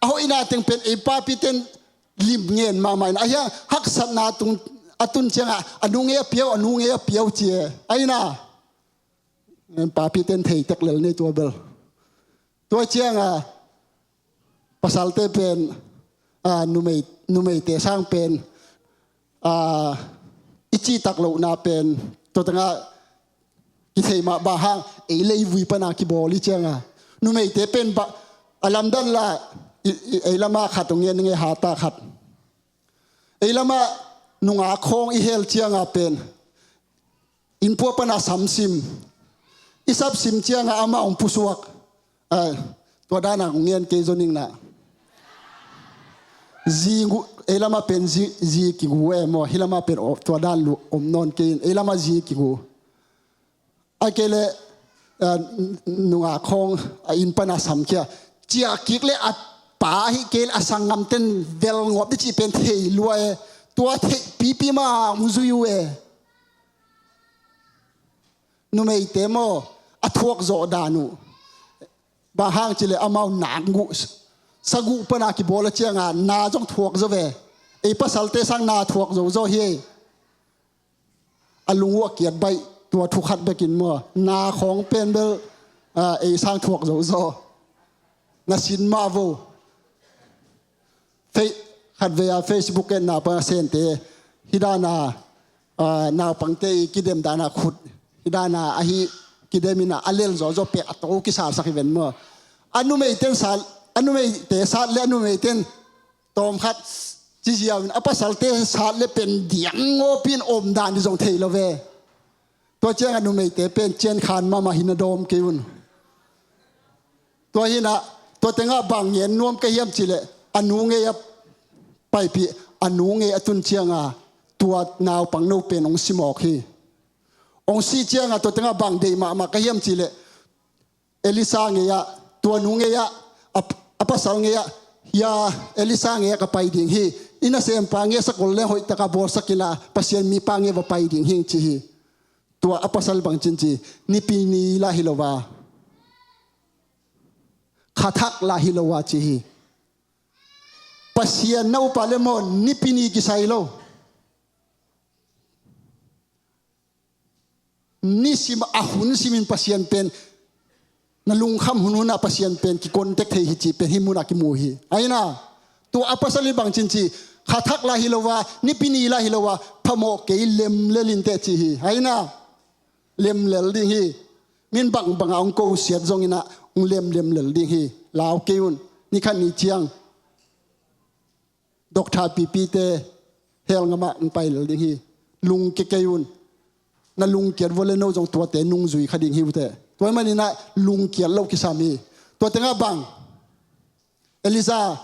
A hoihna teng pen ei papite in lim ngen mahmah in, a hiang haksatna tung a tun ciangah, "A nu ngei a piau, a nu ngei a piau," ci e. Ahi na. Papite in thei tek lel nei tua bel. Tua ciangah pasalte pen, ah, numei, numeite sang pen, ah, i cihtak lohna pen tua tengah kithei mah, bang hang ei leivui pana kibawl i ciangah numeite pen ba, a lamdan lah, i, i, ei lamah khat hong ngen ning e, hata khat. Ei lamah nungak khawng i hel ciangah pen innpua pana samsim, i sapsim ciangah amah hong pusuak. Ai, tua dana hong ngen kei zo ning na. Zi gu, ei lamah pen zi, zi kigu e maw, hih lamah pen, o, tua dan lu om nawn kei in, ei lamah zi kigu. A kei leh, ah, nungak khawng a inn pana samkhia, ciah kik leh a pa ahi kei leh a sanggamte in vel ngawp di cih pen thei lua e. Tua theih pipi mah hong zui uh e. Numeite maw, a thuak zawh dan uh. Bang hang cih leh amau nang guh, saguh pana kibawl a ciangah na zong thuak zaw ve. Ei pasalte sang na thuak zo zaw hi. A lung uh a kiat baih tua thu khat bekin maw, na khawng pen bel, ah, ei sang thuak zo zaw. Na sin mah vo. Fe-, khatvei a Facebook etna pan a sente, hih dana, ah, naupangte i kidem dana khut, hih dana ahi kidem in a lel zawzaw pek a to kisalsak hi ven maw. A numeite in sat, a numeite sat leh a numeite in tawm khat ci ziau in, a pasalte sat leh pen diang ngawpin om dan i zong thei lo ve. Tua ciangah numeite pen ciankhan mahmah hi na dawm kei un. Tua hi na, tua tengah bang ngen nuam ka hiam cih leh, a nu ngei a paipih, a nu ngei a tun ciangah tua naupang no pen hong si mawk hi. Hong si ciangah tua tengah bang deih mahmah ka hiam cih leh, Elisha ngei ah, tua nu ngei ah, a, a pasal ngei ah, "Hia, Elisha ngei ah ka pai ding hi. I nasempa ngei ah sakol leng hoih taka bawlsak in la, Pasian mipa ngei ah va pai ding hing," ci hi. Tua a pasal bang cin ci, "Nipi ni lah hi lo a, kha thak lah hi lo a," ci hi. Pasian na upa le maw, nipi ni kisai lo. nisim a hun simin Pasian pen na lungkham hunhun ah Pasian pen kikontek thei hi cih pen hih munah kimu hi. Aina, tua a pasal in bangcin ci, kha thak lai hi lo a, nipi ni lai hi lo a, phamawh kei, lemlel inteh ci hi. Aina, lemlel ding hi. Min bangbang a hong kosiat zongin ah hong lemlemlel ding hi. Lau kei un. Ni khat ni ciang doctor pipite hell ngamah hong pai lel ding hi. Lungkia kei un. Na lungkiat vua le no zong tuate nungzui kha ding hi uh teh. Tua ahih manin ah lungkiat lo kisam hi. Tua tengah bang, Elijah,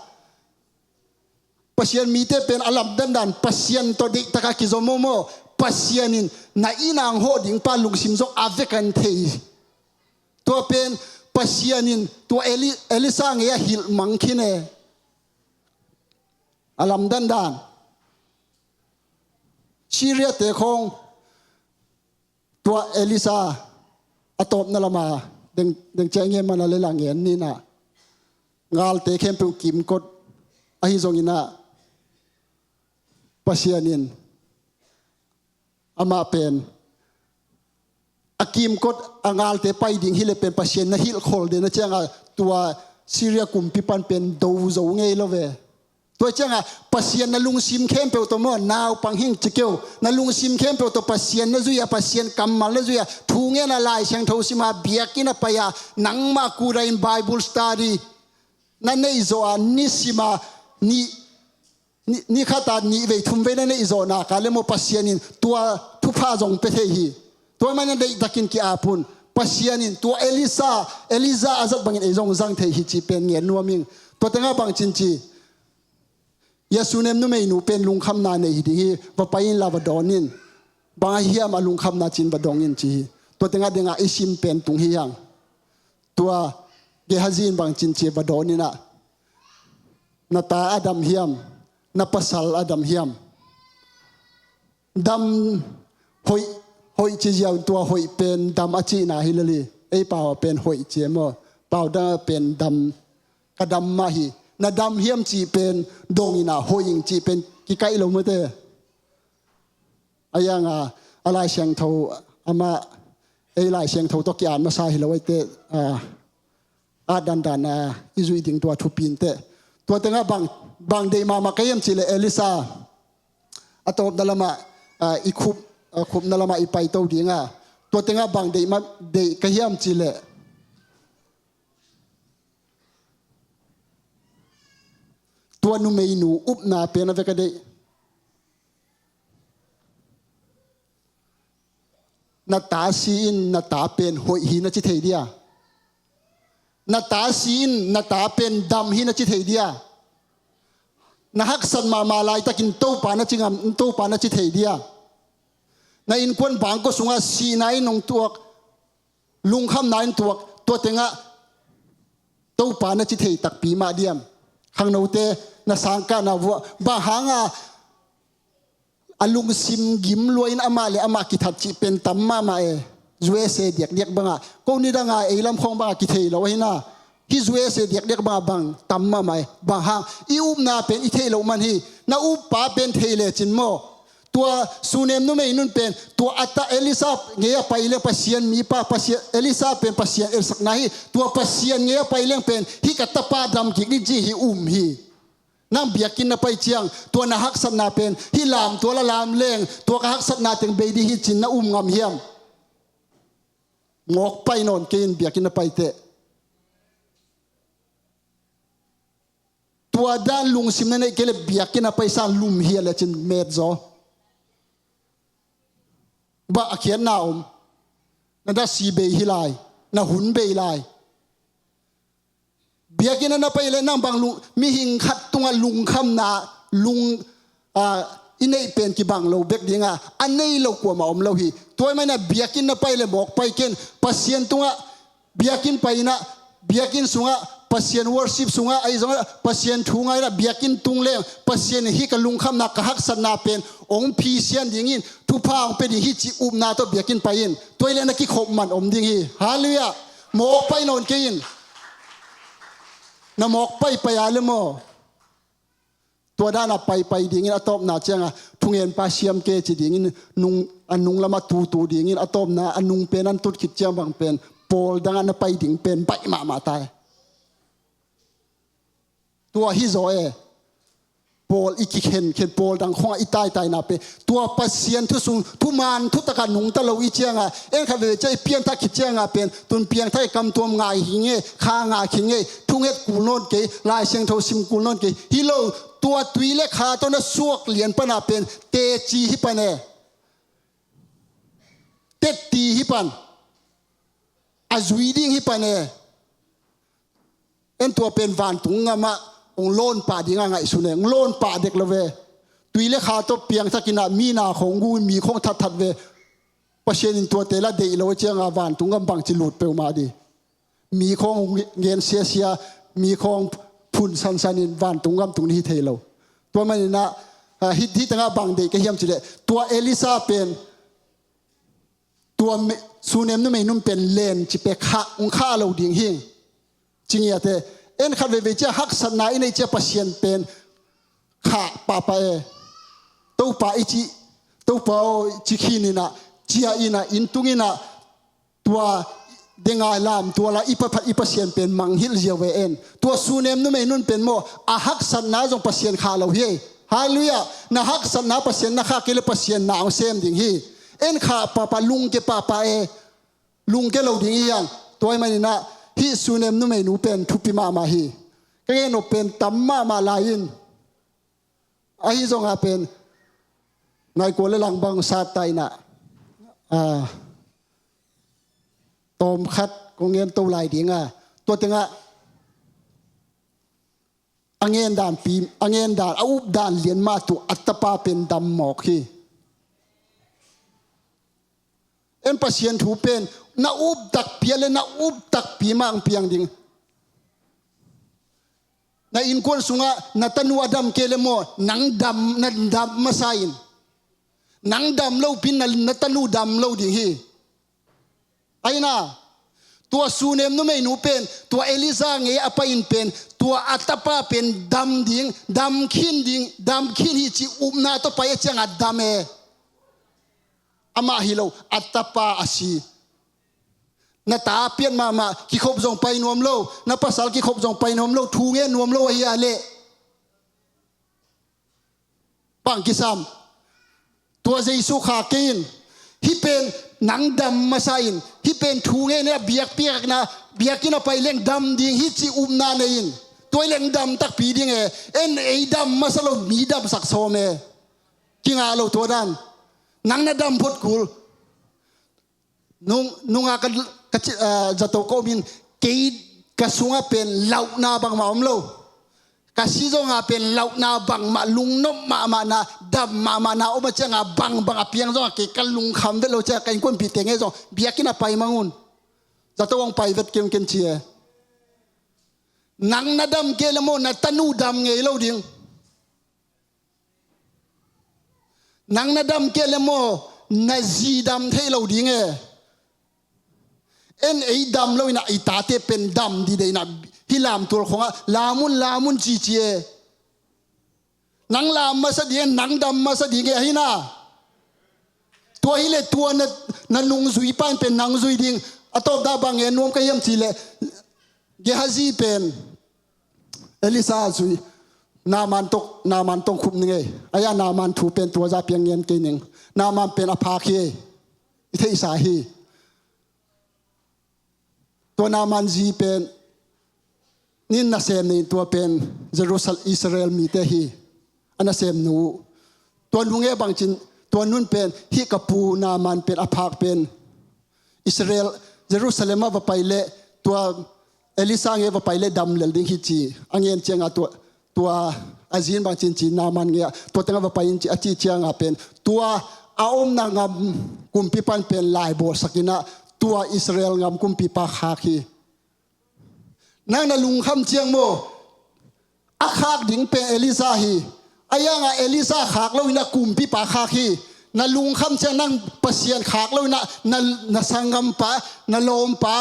Pasian mite pen a lamdang dan Pasian tawh deihtak a kizom mawmaw. Pasian in na inn ah hong hawh ding pa lungsim zong a vek a thei. Tua pen Pasian in tua Eli-, Elisha ngei a hilh mang khin e. A lamdang dan. Syria te khawng tua Elisha a tawpna lam a deng, deng ciah ngen man a le la ngen ni na. Ngalte khempeuh kimkot ahi zongin ah Pasian in amah pen a kimkot a ngalte pai ding hi le pen Pasian na hilh khol den a ciang a tua Syria kumpi pan pen do zo ngei lo ve. Tua ciang a Pasian na lungsim khempeuh tawh maw, naupang hing ci kei uh, na lungsim khempeuh tawh Pasian na zui a, Pasian kammal na zui a, thu ngen a, Lai Siangtho sim a, biakinn ah pai a, nangmah kuta in Bible study na neih zawh a, nisim a, ni, ni, ni khat a nih vei thum vei na neih zawh nak a le maw, Pasian in tua thupha zong pia thei hi. Tua ahih manin deihtakin ki-ap un. Pasian in tua Elisha, Elijah a zat bangin ei zong zang thei hi cih pen ngen nuam ing. Tua tengah bangcin ci, Sunem numeinu pen lungkhamna nei hi ding hi, va pai inla va dawn in. Bang ahi hiam a lungkhamna ci-in va dong in ci hi. Tua tengah dengah i sim pen tung hi hang. Tua Gehazi in bangcin ci va dawn in ah, na ta a dam hiam, na pasal a dam hiam? Dam, hoih, hoih ci ziau in tua hoih pen dam a cihna hi lel hi. Ei pau a pen hoih ci e maw, pau dang a pen dam, ka dam mah hi. Na dam hiam cih pen dong in ah, hoih ing cih pen kikaih lo mate. A yang a, a Lai Siangtho amah, ei Lai Siangtho tawh ki-at masa hi lo ahi teh, a, at dandan a i zuih ding tua thupi inteh. Tua tengah bang, bang deih mahmah ka hiam cih leh Elisha a tawpna lamah, a, i khup, a, khupna lamah i paito ding a. Tua tengah bang deih mah, deih ka hiam cih leh tua numeinu upna pen a vek a deih. Na ta si in na ta pen hoih hi na ci thei dia? Na ta si in na ta pen dam hi na ci thei dia? Na haksat mahmah laitakin Topa na ci ngam, Topa na ci thei dia? Na innkuan bangkua sungah sihna in hong tuak, lungkhamna in tuak, tua tengah Topa na ci thei takpi mah diam? Khangnote, na sangkahna vuah, bang hanga a lungsim gim lua in amah le amah kithat cih pen tam mahmah e. U S A diakdiak bangah, ko nidanga ei lam khawng bangah kithei lo ahi na. Hih U S A diakdiak bangah bang tam mahmah e. Bang hang, i upna pen i theih loh man hi. Na uppa pen thei lecin maw, tua Sunem numeinu pen tua a ta Elisha ngei a pai leng Pasian mipa, Pasian, Elisha pen Pasian elsakna hi. Tua Pasian ngei a pai leng pen hih ka tapa dam kik ding ci hi um hi. Nang biakinn na pai ciang tua na haksatna pen hih lamtual a lam leng tua ka haksatna teng bei ding hi cin na um ngam hiam? Mawk pai nawn kei in biakinn na pai teh. Tua dan lungsim na neih kei leh biakinn a paisa lum hi a lecin met zaw. Bah a khiatna om. Na da si bei hi lai. Na hun bei lai. Biakinn a na pai leh nang bang lung, mihing khat tungah lungkhamna, lung, a, i neih pen kibang lo bek dinga, a nei lo kuamah om lo hi. Tua ahih manin a biakinn na pai leh mawk pai ken, Pasian tungah biakinn pai in ah, biakinn sungah Pasian worship sungah, ahi zongah Pasian thu ngai in ah, biakinn tung leng Pasian in hih ka lungkhamna, ka haksatna pen hong phisian dingin, thupha hong pia ding hi cih upna tawh biakinn pai in. Tua hi leh na kikhop man om ding hi. Halleluiah. Mawk pai nawn kei in. Na mawk paipai a le maw, tua dan a paipai dingin a tawpna cianga Ngen pa siam kei ci dingin nung, a nung lamah tutu dingin a tawpna a nung pen an tut khit ciang bang pen pawl dangah na pai ding pen baih mahmah tai. Tua hi zaw e. Pawl i kikhenkhen, pawl dang khongah i taitaina pen tua Pasian thu sung thuman thutakah nungta lo i cianga en khat veve ciah i pianthak khit cianga pen tun piangthak i kamtuam ngai hi ngei, kha ngai hi ngei, thunget kul nawn kei, Lai Siangtho sim kul nawn kei. Hi lo, tua tui le kha tawh na suak lian pana pen teci hi pan e. Tetti hi pan. A zui ding hi pan e. En tua pen vantung ngamah hong lawn pah dinga ngaihsun e, hong lawn pah dek lo ve. Tui le kha tawh piangthakinah mi na khong gu, mi khong thatthat ve. Pasian in tuate la deih lo a cianga vantung ngam bangci lut peuhmah di. Mi khong hong gen siasia, mi khong phun sansan in vantung ngam tung ni hi thei lo. Tua maninah, ah, hih, hih tengah bang deih ka hiam cileh tua Elisa pen tua me-, sunem numei nun pen len ci pek khah, hong khah lo ding hi. Ci ngiate, en khat veivei cia haksatna i neih cia Pasian pen khah pahpah e. Topa i ci, Topa aw, ci khin inah, cia inah, inntung inah, tua dengai lam tua la i pa-, i Pasian pen manghilh ziau ve en. Tua sunem numei nun pen maw, a haksatna zong Pasian khah lo hi. Halleluiah. Na haksatna Pasian na khah kei le Pasian na hong sem ding hi. En khah pahpah, lungke pahpah e. Lungke lo ding i hiang. Tua hi maninah hih sunem numei nu pen thupi mahmah hi. Ka ngen nop pen tam mahmah lai in. Ahi zongah pen naikua le langbang sat ta inah, ah, tawmkhat kong ngen to lai dinga, tua tengah a ngen dan pi, a ngen dan, a up dan lian mah tu a tapa pen dam mawk hi. En Pasian thu pen na up takpi a le na up takpi mah ang piang ding. Na innkuan sungah na tanu a dam kei le maw, nang dam, na dam masa in. Nang dam lo pin na, na tanu dam lo ding hi. Aina, tua sunem numei nu pen tua Elisa ngei a pai in pen tua a tapa pen dam ding, dam khin ding, dam khin hi ci upna tawh pai a ciangah dam e. Amah hi lo, a tapa a si. Na ta pian mahmah, kikhop zong pai nuam lo, na pasal kikhop zong pai nuam lo, thu ngen nuam lo ahi a leh bang kisam. Tua Jesu khak kei in, hih pen nang dam masa in, hih pen thu ngen in a biakpiakna, biakinn a pai leng dam ding hi ci upna nei in. Tua i leng dam takpi ding e, en ei dam masa lo mi damsak sawm e. Kingah lo tua dan. Nang na dam phot kul. Nung, nunga ka, ka ci, ah, zato ka om in kei ka sungah pen lauhna bangmah om lo. Ka si zongah pen lauhna bangmah, lungnop mahmahna, dam mahmahna om a ciangah bangbang a piang zongah kei ka lungkham vet lo ciangah ka innkuanpihte ngei zong biakinn a pai mang un. Zato hong pai vet kei un ken ci e. Nang na dam kei le maw, na tanu dam ngei lo ding. Nang na dam kei le maw, na zi dam thei lo ding e. En ei dam lo inah i tate pen dam dide inah hih lamtual khongah lam un, lam un cici e. Nang lam masa ding e, nang dam masa ding e ahi na. Tua hi le tua na, na nungzui pan pen nang zui ding. A tawpna bang e nuam ka hiam ci le Gehazi pen Elisa zui, Naaman tawh, Naaman tawh khup ning ei. Aia Naaman thu pen tua za piang ngen kei ning. Naaman pen a phak hi ei. I theihsa hi. Tua Naaman zi pen nin nasem nei tua pen Jerusalem, Israel mite hi. A nasem nu. Tua nu nge bangcin, tua nun pen hih ka pu Naaman pen a phak pen Israel, Jerusalem ah va pai leh tua Elisa nge va pai leh dam lel ding hi ci. A ngen ciangah tua, tua a zin bangcin ci Naaman nge ah tua tengah va pai in ci a ci ciangah pen tua a omna ngam kumpi pan pen lai bawlsak inah tua Israel ngam kumpipa khak hi. Nang na lungkham ciang maw, a khak ding pen Elisa hi. A iangah Elisa khak lo inah kumpipa khak hi. Na lungkham ciang nang Pasian khak lo inah na, na sanggampa, na lawmpa,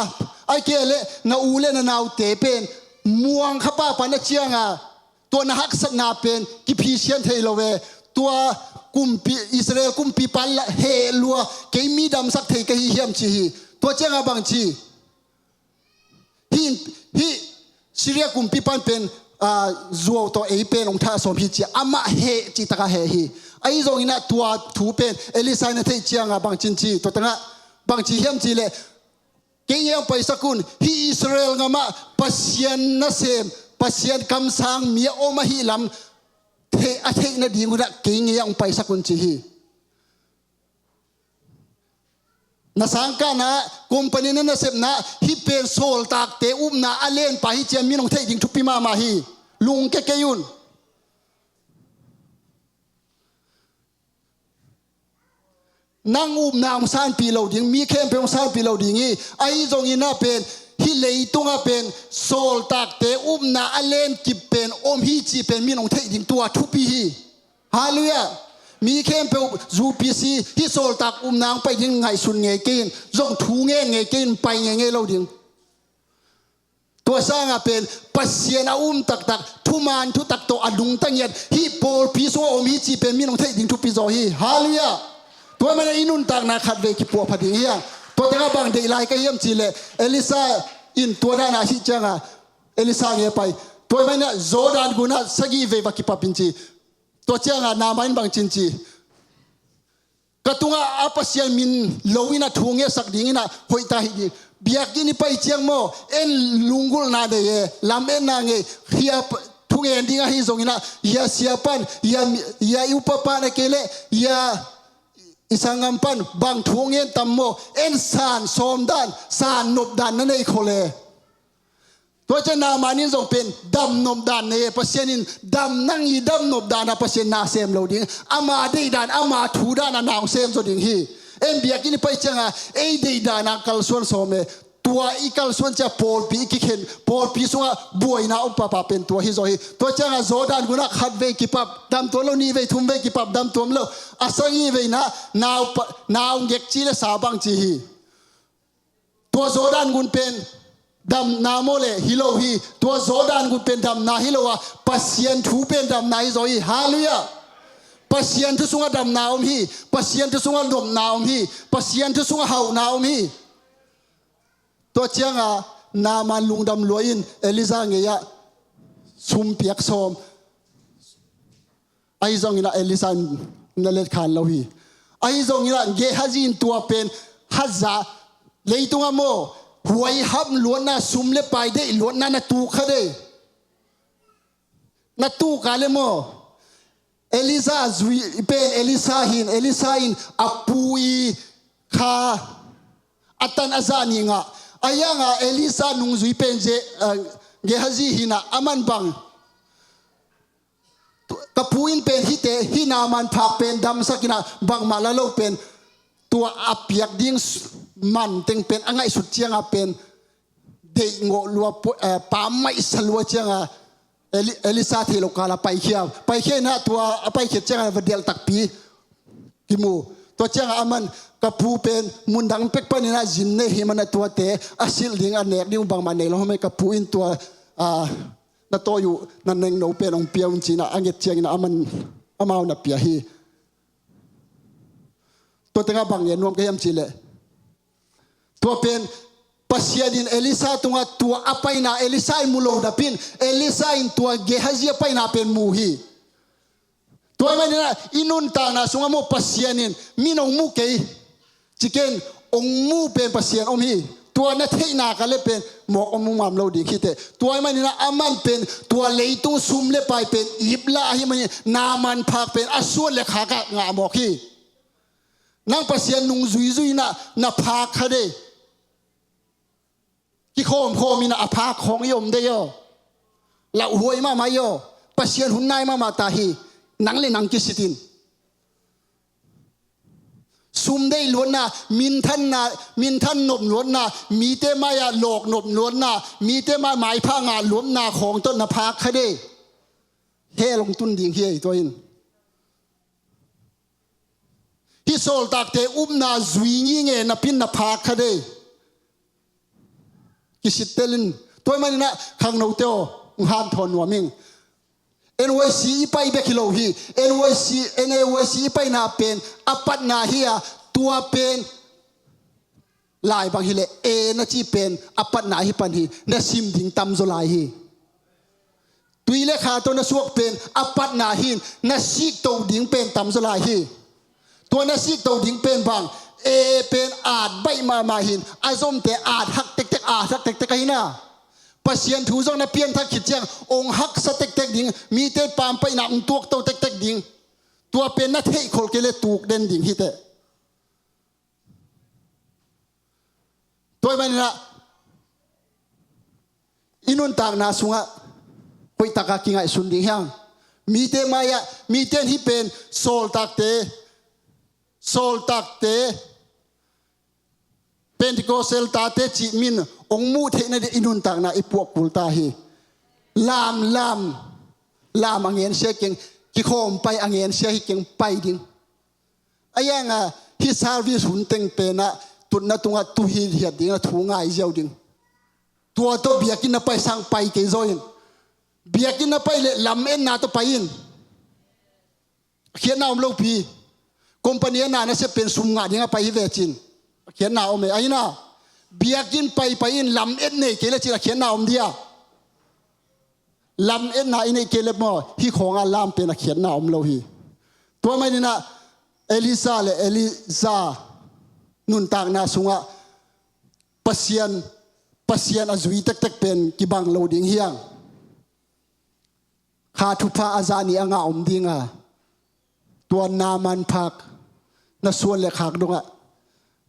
ai kei leh na u le na naute pen muang khapa pan a cianga tua na haksatna pen kiphisian thei lo ve. Tua kumpi, Israel kumpipa in lah heh lua, kei mi damsak thei ka hi hiam ci hi. Tua ciangah bang ci? Hih, hih Syria kumpipa in pen, ah, zuau tawh ei pen hong thah sawm hi ci-a amah heh cihtakah heh hi. Ahi zongin ah tua thu pen Elisha in a theih ciangah bangci in ci, tua tengah bangci hiam cih leh, kei ngei ah hong paisak un, hih Israel gamah Pasian nasem, Pasian kamsang mi a om ahih lam thei, a theih nading un ah kei ngei ah hong paisak un ci hi. Na sangkahna, company na nasepna, hih pen sawltakte upna a lenpa hi ci-a min hong theih ding thupi mahmah hi. Lungkia kei un. Nang upna hong sanpih lo ding, mi khempeuh hong sanpih lo ding hi. Ahi zongin ah pen, hih leitungah pen sawltakte upna a lenkip pen om hi cih pen min hong theih ding tua thupi hi. Halleluiah. Mi khempeuh U P C hih sawltak upna hong pai ding ngaihsun ngei kei in, zong thu ngen ngei kei in, pai ngeingei lo ding. Tua sangah pen Pasian a um taktak, thuman thutak tawh a lungtang ngiat, hih pawlpi sungah om hi cih pen min hong theih ding thupi zaw hi. Halleluiah. Tua ahih manin i nuntakna khatvei kipuahpha ding hi hang. Tua tengah bang deih lai ka hiam cih leh, Elisha in tua dan a hih ciangah Elisha ngei pai. Tua ahih manin ah Jordan gunah sagih vei va kipap in ci. Tua ciangah Naaman in bangci in ci? Ka tungah a Pasian min lo in ah thu ngetsak dingin ah hoih ta hi ding. Biakinn i pai ciang maw, en lunggulhna nei e, lametna ngei, hia p-, thungen ding ahi zongin ah, hia sia pan, hia mi-, hia i upa pan a kei leh, hia i sanggam pan bang thu ngen tam maw, en san sawm dan, san nop dan na nei khol e. Tua ciang Naaman in zong pen dam nop dan nei e, Pasian in dam, nang i dam nop dan ah Pasian na sem lo ding. Ama deih dan, ama thu dan ah na hong sem zaw ding hi. En biakinn i pai ciangah ei deih dan ah kalsuan sawm e. Tua i kalsuan ciang pawlpi i kikhen, pawlpi sungah buaina om pahpah pen tua hi zaw hi. Tua ciangah Jordan gunah khatvei kipap, dam tuam lo, nihvei thumvei kipap, dam tuam lo. A sagihveina, nau pa-, nau ngek ci le sa bang ci hi. Tua Jordan gun pen damna maw le, hi lo hi. Tua Jordan gun pen damna hi lo a, Pasian thu pen damna hi zaw hi. Halleluiah. Pasian thu sungah damna om hi. Pasian thu sungah nopna om hi. Pasian thu sungah hauhna om hi. Tua ciangah Naaman lungdam lua in Elijah ngei ah sum piak sawm. Ahi zongin ah Elisha in na letkhan lo hi. Ahi zongin ah Gehazi in tua pen haza, leitungah maw, huaiham luatna, sum le pai deih luatna na tuk kha dei. Na tuk a le maw, Elisha zui pen Elisha hi in, Elisha in a pu i kha a tan a zah nih ngah. A hiangah Elisha nungzui pen Ze-, ah, Gehazi hi in ah, aman bang, ka pu in pen hihte, hih Naaman phak pen damsak in ah, bangmah la lo pen, tua a piak ding s-, man teng pen a ngaihsut ciangah pen deihngawh lua, pu-, eh, pammaih sa lua ciangah Eli-, Elisha theih loh kal ah paikhia. Paikhia in ah tua a paikhiat ciangah va delh takpi kimu. Tua ciangah aman, ka pu pen mundang pek panin ah zin nei hi man ah, tuate a silh ding, a nek ding uh bangmah nei lo hi mah, ka pu in tua, ah, na tawi uh, na nengno pen hong pia un ci in ah a nget ciangin ah aman, amau na pia hi. Tua tengah bang ngen nuam ka hiam cih leh, tua pen Pasian in Elisha tungah tua a paina, Elisha in mu lo napi in, Elisha in tua Gehazi a paina pen mu hi. Tua ahih manin ah i nuntakna sungah maw, Pasian in, min hong mu kei, ci ken, hong mu pen Pasian om hi. Tua na theihna ka le pen mawk om ngam lo ding hi teh. Tua ahih manin ah aman pen tua leitung sum le pai pen iplah ahih manin Naaman phak pen a suan le khak ah ngah mawk hi. Nang Pasian nung zuizui in ah na phak kha dei. Kikhawmkhawm in ah a phak khawng i om dei aw. Lauhuai mahmah i aw. Pasian hun nai mahmah ta hi. Nang le nang kisit in. Sum deih luatna, minthanna, minthan nop luatna, mite mai-ah lawk nop luatna, mite mai maipha ngah luatna khawng tawh na phak kha dei. Hell hong tun ding hi ei tua in. Hih sawltakte upna zui nginge napi in na phak kha dei. Kisit tel in. Tua ahih manin ah khangnote aw, hong hanthawn nuam ing. N Y C i pai bek hi lo hi. N Y C, N A Y C i paina pen a patna hi a, tua pen lai bang hileh A na cih pen a patna hi pan hi. Na sim ding tamzaw lai hi. Tui le kha tawh na suak pen a patna hi in, na sikto ding pen tamzaw lai hi. Tua na sikto ding pen bang, A pen at baih mahmah hi in, a zomte at hak tektek, at hak tektek ahi na. Pasian thu zong na pianthak khit ciang ong haksa tektek ding, mite pampaihna ong tuakto tektek ding. Tua pen na theihkholh kei le tuk den ding hi teh. Tua ahih manin ah i nuntakna sungah hoihtak a kingaihsun ding hiam? Mite mai-ah, mite in hih pen sawltakte, sawltakte, Pentecostal tate cih min ong muh theihna ding i nuntakna i puah kul ta hi. Lam, lam, lam a ngensia keng, kikhawm pai a ngensia hi keng, pai ding. A yang a, hih service hun teng pen ah tutna tungah tu hithiat ding a thu ngai ziau ding. Tua tawh biakinn na pai sang pai kei zaw in. Biakinn na pai leh lametna tawh pai in. A khiatna om lo pi. Company a na nasep pen sum ngah ding a pai hi ve cin, a khiatna om e. Ahi na, biakinn pai pai in, lamet nei kei le cin, a khiatna om dia? Lametna i neih kei le maw, hih khawng a lam pen a khiatna om lo hi. Tua manin ah Elisa le Elisa nuntakna sungah Pasian, Pasian a zui tektek pen kibang lo ding hiam? Kha thupha a zah nih a ngah om ding a, tua Naaman phak, na suan le khak dongah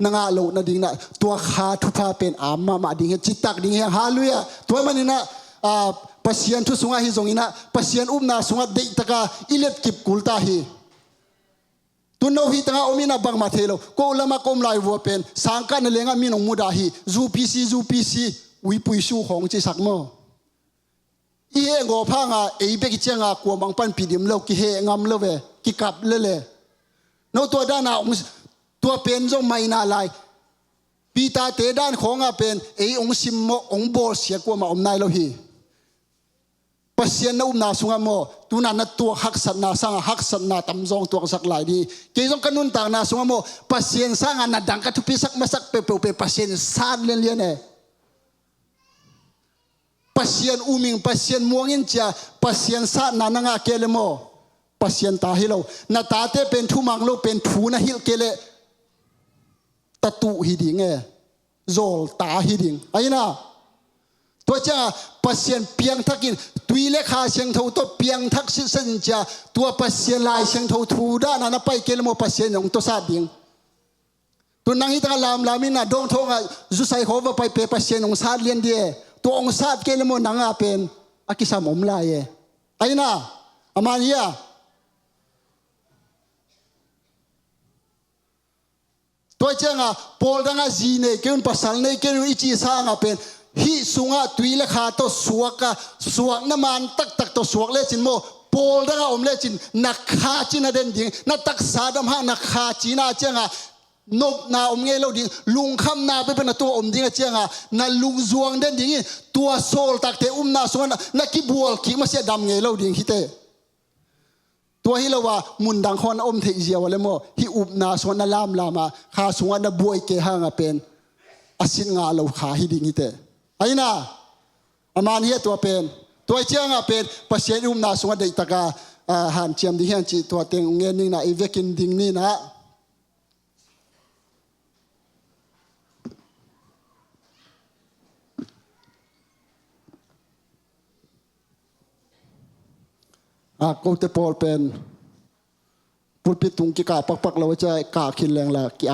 na ngah loh nading na, tua kha thupha pen a om mahmah ding hi, citak ding hi. Halleluiah. Tua manin ah, ah, Pasian thu sungah hi zongin ah, Pasian upna sungah deihtak a i letkip kul ta hi. Tun no hih tangah om in ah bangmah thei lo. Ko lamah ka om lai vua pen sangkahna lengah min ong mudah hi. Zu P C, Zu P C, uipui su khawng cisak maw? I heh ngawp hang a, ei bek i ciang a kuamah ong panpih dim lo, kiheh ngam lo ve, kikap lel e. No tua dan a ong, tua pen zong maina lai. Peter-te dan khawng a pen ei ong simmawh, ong bawlsia kuamah om nai lo hi. Pasian na upna sungah maw, tuna na tuak haksatna sang a haksatna tamzaw ong tuaksak lai ding hi. Kei zong ka nuntakna sungah maw, Pasian sang a na dang ka thupisak masak peuhpeuh pen Pasian in sat lianlian e. Pasian um ing, Pasian muang in ci a, Pasian satna na ngah kei le maw, Pasian ta hi lo. Na tate pen thumang lo pen thu na hilh kei le, tatuh hi ding e. Zawlta hi ding. Ahi na, tua ciang a Pasian piangthak in, tui le kha siangtho tawh piangthak sitset in ci a, tua Pasian Lai Siangtho thu dan a na pai kei le maw, Pasian in ong tuasat ding. Tun nang hih tangah lamlam in ah, dawngthawng ah zusai khawng va pai pen Pasian ong sat lian ding e. Tua ong sat kei le maw, nang a pen a kisam om lai e. Ahi na, a man hi a. Tua ciang a, pawl dang a zi nei kei un, pasal nei kei un i cih sang a pen, hih sungah tui le kha tawh suak a, suakna man taktak tawh suak lecin maw, pawl dang a om lecin na kha cina den ding, na taksa dam hang na kha cina ciang a, nopna om ngei lo ding, lungkhamna bek bek na tungah om ding a ciang a, na lungzuang den ding in, tua sawltakte upna sungah na, na kibual kik masiah dam ngei lo ding hi teh. Tua hi lo a, mun dang khawng na om theih ziau a le maw, hih upna sungah na lamlam a, kha sungah na buai kei hang a pen a sit ngah lo kha hi ding hi teh. Ahi na, a man hi a tua pen. Tua ciang a pen Pasian i upna sungah deihtak a, a, hanciam ding hiam cih tua teng ngen ning na, i vekin ding ni na. A, kote pawl pen pulpit tung kikah pakpak lo a, cia kah khin leng la ki